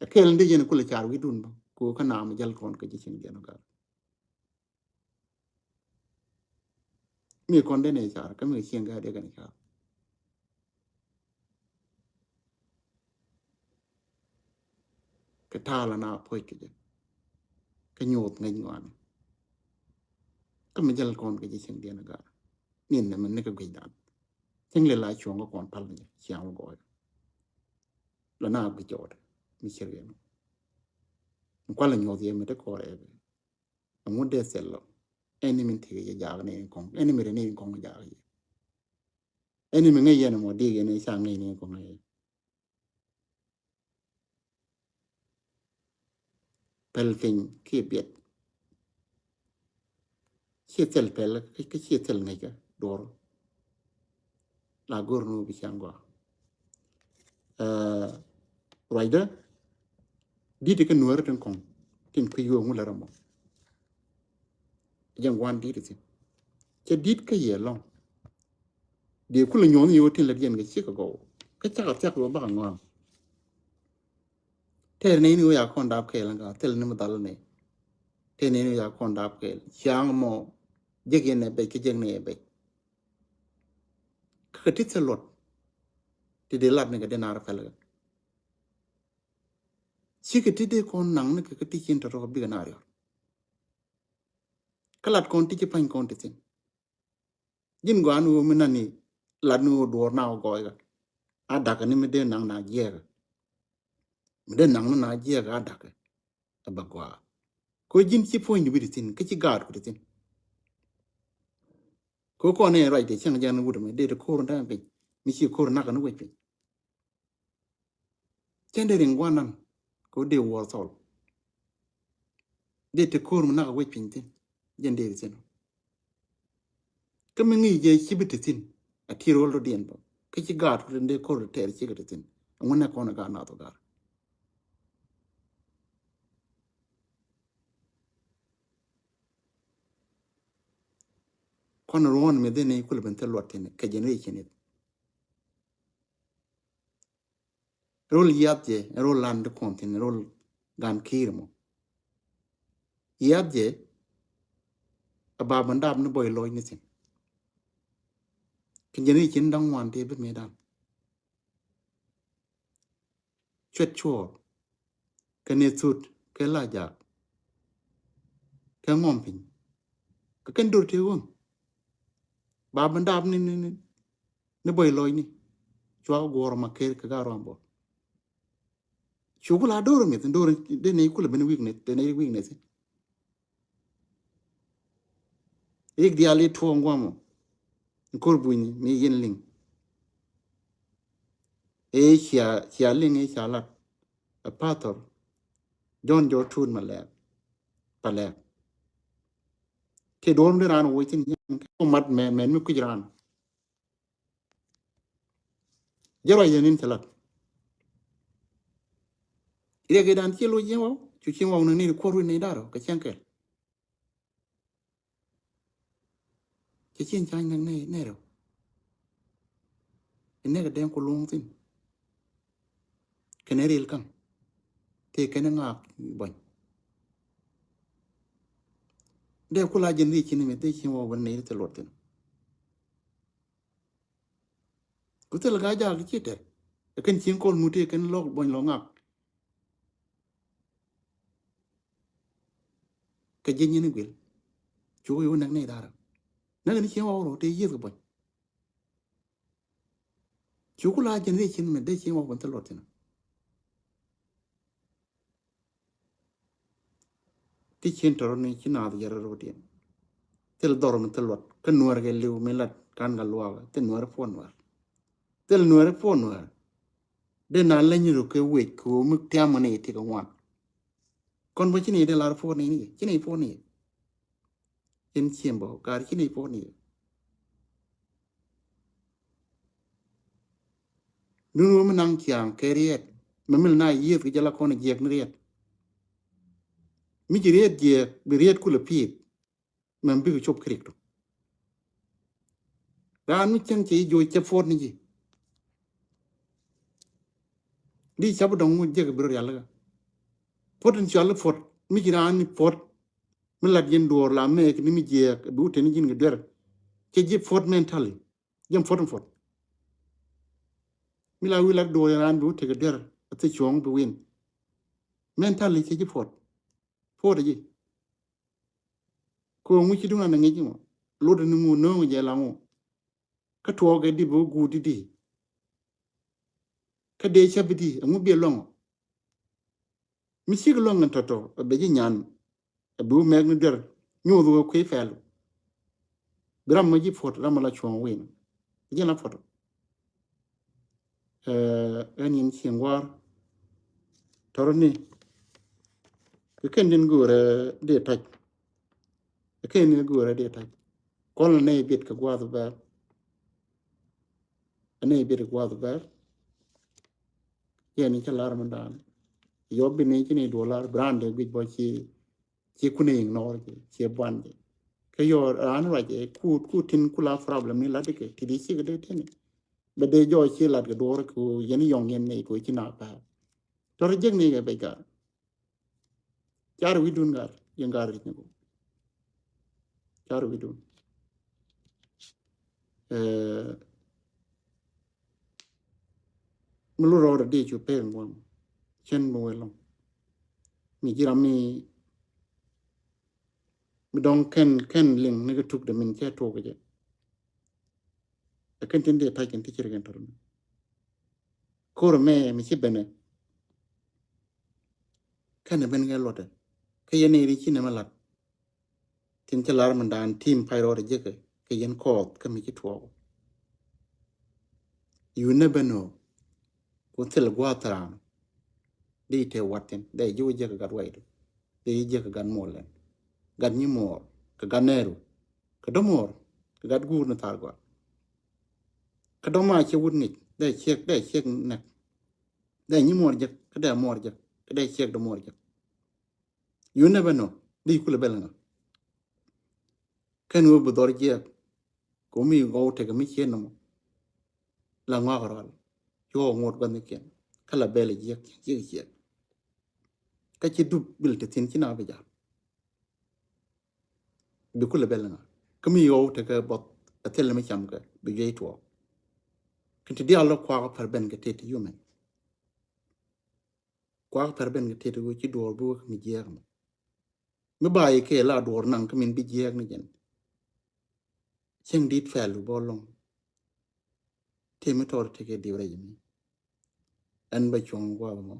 Ɛ kɛl ni ti yɛn kulɛ car wi̱dun bä ku kä naam jäl kɔn kɛ ji̱ cieŋ diɛn ɔ gar. Mi kɔn den ɛ car kä mi cieŋ gat dee kɛn car. Kɛ ta̱a̱ la na puɔ̱c kɛ jɛ. Kä nyoth ŋäc ŋɔaani. Kä mi jäl kɔn kɛ jɛ cieŋ diɛn ɔ gar. Nin nɛ mi ni kɛ guic dan. Cieŋ lɛ la cuɔ̱ŋ kä kɔn pal ni ciaŋ wä gɔɔy. La na guic jɔɔt mi cier yɛn. Kualɛ nyoth yɛ mi te kɔɔr ɛ bɛ. Aŋu dee thil lɔ. Ɛn ni min tekɛ jɛ jaak ni kɔŋ. Ɛn ni mi ri ni kɔŋ jaak yɛ. Ɛn ni mi ŋäc yɛn mɔ dik yɛn ni ca ŋäc ni kɔŋ yɛ. Pɛl piny kiɛ biɛt. Ciɛ thil pɛl kä ciɛ thil ŋäc kä duɔr. La go̱r ni wä bi ciaŋ gɔaa. Ruacdä di̱t kä nuäär tin kɔŋ tin kui̱ yuɔ̱ɔ̱ŋ wä lär ɛmɔ. Jɛn gua̱n di̱t thi̱n cɛ di̱t kä yɛ lɔŋ. Dee kulɛ nyuɔ̱th ni wä tin lät yɛn kɛ cikɛ gɔw kä cakɛ thiak wä bakɛ ŋɔaŋ. Tɛɛr ni ni wä ya kɔn dap kɛɛl ŋa thil ni mi dhal ni. Tɛɛr ni ni wä ya kɔn dap kɛɛl ciaŋ mɔ jek yɛn ɛ bɛc kä jek ni ɛ bɛc. Kä kɛ ti thil luɔt ti dee lat ni kɛ dee naar pɛl kɛ. Cikɛ ti dee kɔn naŋ ni kɛ kɛ ti cin tɔtɔ kɛ bikɛ naar yɔr. Kä lat kɔn ti ci pa̱ny kɔn ti thin. Ji̱n gɔaa ni ɣöö mi nani lat ni ɣöö duɔ̱ɔ̱r na ɣöö gɔɔykä. A dakä ni mi dee naŋ na jiɛɛkä. Mi dee naŋ ni na jiɛɛkä a dakä. A bä gɔaa. Ko ji̱n ci puɔ̱ny di bi ti thin kä ci gaat ku ti thin. Ko kɔn ni ruac dee cäŋ jɛn wut mi dee ti ko̱r ni da̱a̱n piny mi ci ko̱r nak ni wec piny. Cɛn dee riŋ guanan ko dee wuɔr thɔl. Dee ti ko̱r mi nak wec piny thin jɛn dee ri thin. Kä mi ŋi̱i̱c jɛ ci bi ti thin a ti ro̱l rɔ diɛn bä kä ci gaat rɔ dee ko̱r tɛɛr ci kɛ ti thin. Ŋun nɛ kɔn a gaat nath ɔ gar. Kɔn ruɔ̱n mi dhin ni kulɛ ben thil luɔt thin kɛ generation it. Rol yiath jɛ rol lan di kɔn thin rol gan kiir mɔ. Yiath jɛ a ba ban dap ni bɔy lɔc ni thin. Kɛ jɛn ri cin daŋ wan ti bi mi dan. Cuet cuɔɔr kɛ ni thut kɛ la jak kɛ ŋɔm piny kɛ kɛn dor ti wun. Ba ban dap ni ni ni ni bɔy lɔc ni cua guɔr ma ker kɛ ga rɔm bɔ. Cu ku la dor mi thin dor de ni kula ben weakness de ni weakness. Rik diaal i̱ tuɔɔŋ guamɔ. Kor buny mi yin liŋ. Ëë cia, cia liŋ ëë cia lat. A pathor. Jɔn jɔ tuut ma lɛɛk. Pa lɛɛk. Ti duɔ̱ɔ̱r mi di raan woc thin yɛn kɛ mat mɛ, mɛn mi kui̱c raan. Jɛ ruac yɛn in cɛ lat. Riɛk i̱ dan ci loc cieŋ waw, cu cieŋ waw ni ni kuɔr wi̱n ni darɔ kɛ cieŋ kɛl. Cɛ cieŋ ca̱ny nɛk nɛ, nɛ rɛw. Inɛ kɛ dɛŋ ku luɔ̱ŋ thin. Kɛnɛ ril kaŋ. Tëë kɛnɛ ŋaak buɔ̱ny. Dee ku la jɛn ri cin mi dee cieŋ waw bɛ ni thil luɔt thin. Ku thil gaa jaak ci tɛr. Ɛ kɛn cieŋ kɔl muti ɛ kɛn lɔk buɔ̱ny lɔ ŋak. Kɛ jiɛc nyin i̱ guil. Cu kɛ yo̱o̱ nɛk nɛy da̱rä. Nɛk ni cieŋ waw rɔ te yieth kɛ buɔ̱ny. Cu ku la jɛn dee cieŋ mɛ dee cieŋ waw bɛ thil luɔt thin. Ti cin tɔrɔ ni ci naath yɛrɛ rot yɛn. Thil dhɔr mi thil luɔt kä nuäär kɛ liw mi lat kan kɛ luaak thil nuäär puɔn nuäär. Thil nuäär puɔn nuäär. Dee na leny ruk kɛ wec kɛ wä mi tiam ni ti kɛ ŋuan. Kɔn bä ci ni dee lar puɔn ni ni ci ni puɔn ni. Cin ciem bä kar ci ni puɔn ni. Dun wä mi naŋ ciaŋ kɛ riɛt mɛ mil na yieth kɛ jɛ la kɔn jiɛk ni riɛt. Mi ci riɛt jiɛk bi riɛt kulɛ pi̱i̱t. Mɛ bikɛ cop kɛ rik tu. Raan mi cieŋ ci joc cɛ puɔt ni ji̱. Di cap dɔŋ ŋu jek bi rɔ rial kä. Puɔt in cual puɔt mi ci raan ni puɔt. Mi lat yɛn duɔɔr la mɛk ni mi jiɛk bi wut teni ji̱n kɛ duer. Cɛ ji̱ puɔt mentally. Jɛn puɔt in puɔt. Mi la wi̱i̱ lat duɔɔr yɛn raan bi wut tekɛ duer a thi cuɔ̱ŋ bi win. Mentally cɛ ji̱ puɔt. Puɔt ji̱. Kɛ ɣöö ŋuci duŋ an ŋi̱c ŋɔ lot ni ŋu no̱o̱ŋ jɛ la ŋu. Kä tuɔɔk ɛ di bi wä guut di di. Kä dee cä bi di ɛŋu biɛ luɔ̱ŋ ɔ. Mi cik luɔ̱ŋ in tɔ̱tɔ̱ ɛ bɛ ji̱ nyan ɛ bi wä mɛk ni duer nyoth wä kui̱ pɛl. Bi ram ma ji̱ puɔt ram ma la cuɔ̱ŋ win. Ji̱ la puɔt. Ɛ, ɛn in cieŋ gua̱a̱r. Tɔrɔ ni kɛ kɛn din go̱o̱rɛ dee tac. Kɛ kɛn din go̱o̱rɛ dee tac. Kɔn nɛ biet kɛ gua̱a̱th bɛr. Nɛ biet kɛ gua̱a̱th bɛr. Yɛn in cä lar mi daan. Yɔ bi ni ci ni duɔlar brand guic bɔ ci ci kun ignore jɛ, ci buan jɛ. Kä yɔ raan ruac jɛ kut kut tin kula problem ni lat kɛ ti di ci kɛ dee tini. Bɛ dee jɔ ci lat kɛ duɔr kɛ yɛn yɔŋ yɛn ni kɛ ci na pa. Tɔr jek ni kɛ bɛ gar. Car wi̱dun gar yɛn gar ri ni ko. Car wi̱dun. Eh, mi lu rɔɔdɛ di cu pek ŋuan cien mi wee lɔŋ. Mi ji̱ ram mi, mi dɔŋ kɛn, kɛn liŋ ni kɛ tuk dɛ min cɛ tuɔk jɛ. Ɛ kɛn tin dee tac kɛn ti ci ri kɛn tɔr mi. Kor mɛ mi ci benɛ. Kɛn ɛ ben kɛ luɔtɛ. Kä yɛn ni ri ci nɛ mɛ lat. Tin cä lar min daan tim pay rɔɔdɛ jekɛ kɛ yɛn kɔɔth kä mi ci tuɔɔk. You never know. Ku thil gua̱a̱th raan. Di te wat thin dee ji̱ wä jekɛ gat waydu. Dee ji̱ jekɛ gat muɔlɛn. Gat nyi muɔɔr kɛ gat nɛɛru. Kɛ dɔ̱ muɔɔr kɛ gat guur ni thar gɔaa. Kɛ dɔ̱ ma ciɛ wut ŋic dee ciek dee ciek nɛk. Dee nyi muɔɔr jek kä dee muɔɔr jek kä dee ciek dee muɔɔr jek. You never know. Di kulɛ bɛl ŋa. Kɛn ɣöö bi dhɔr jiɛk. Kɛ mi gɔw tekɛ mi ciet nɔmɔ. La ŋɔak rɔal. Cuɔ ŋot gua̱thnikiɛn. Kä la bɛl jiɛk ciek ciek. Kä ci dup bil te thin ci na bi jal. Bi kulɛ bɛl ŋa. Kä mi gɔw tekɛ bɔth a thil mi cam kɛ bi juey tuɔɔk. Kɛn ti diaal lɔ kuak pär ben kɛ tet ti yumen. Kuak pär ben kɛ tet ɣöö ci duɔɔr bi wek mi jiɛɛk mɔ. Mi ba yi kɛ la duɔɔr naŋ kä min bi jiɛɛk ni jɛn. Cieŋ dit pɛl bä lɔŋ. Tëë mi tɔɔr tekɛ diw rɛy mi. Ɛn bä cuɔ̱ŋ gua̱a̱ bä mɔ.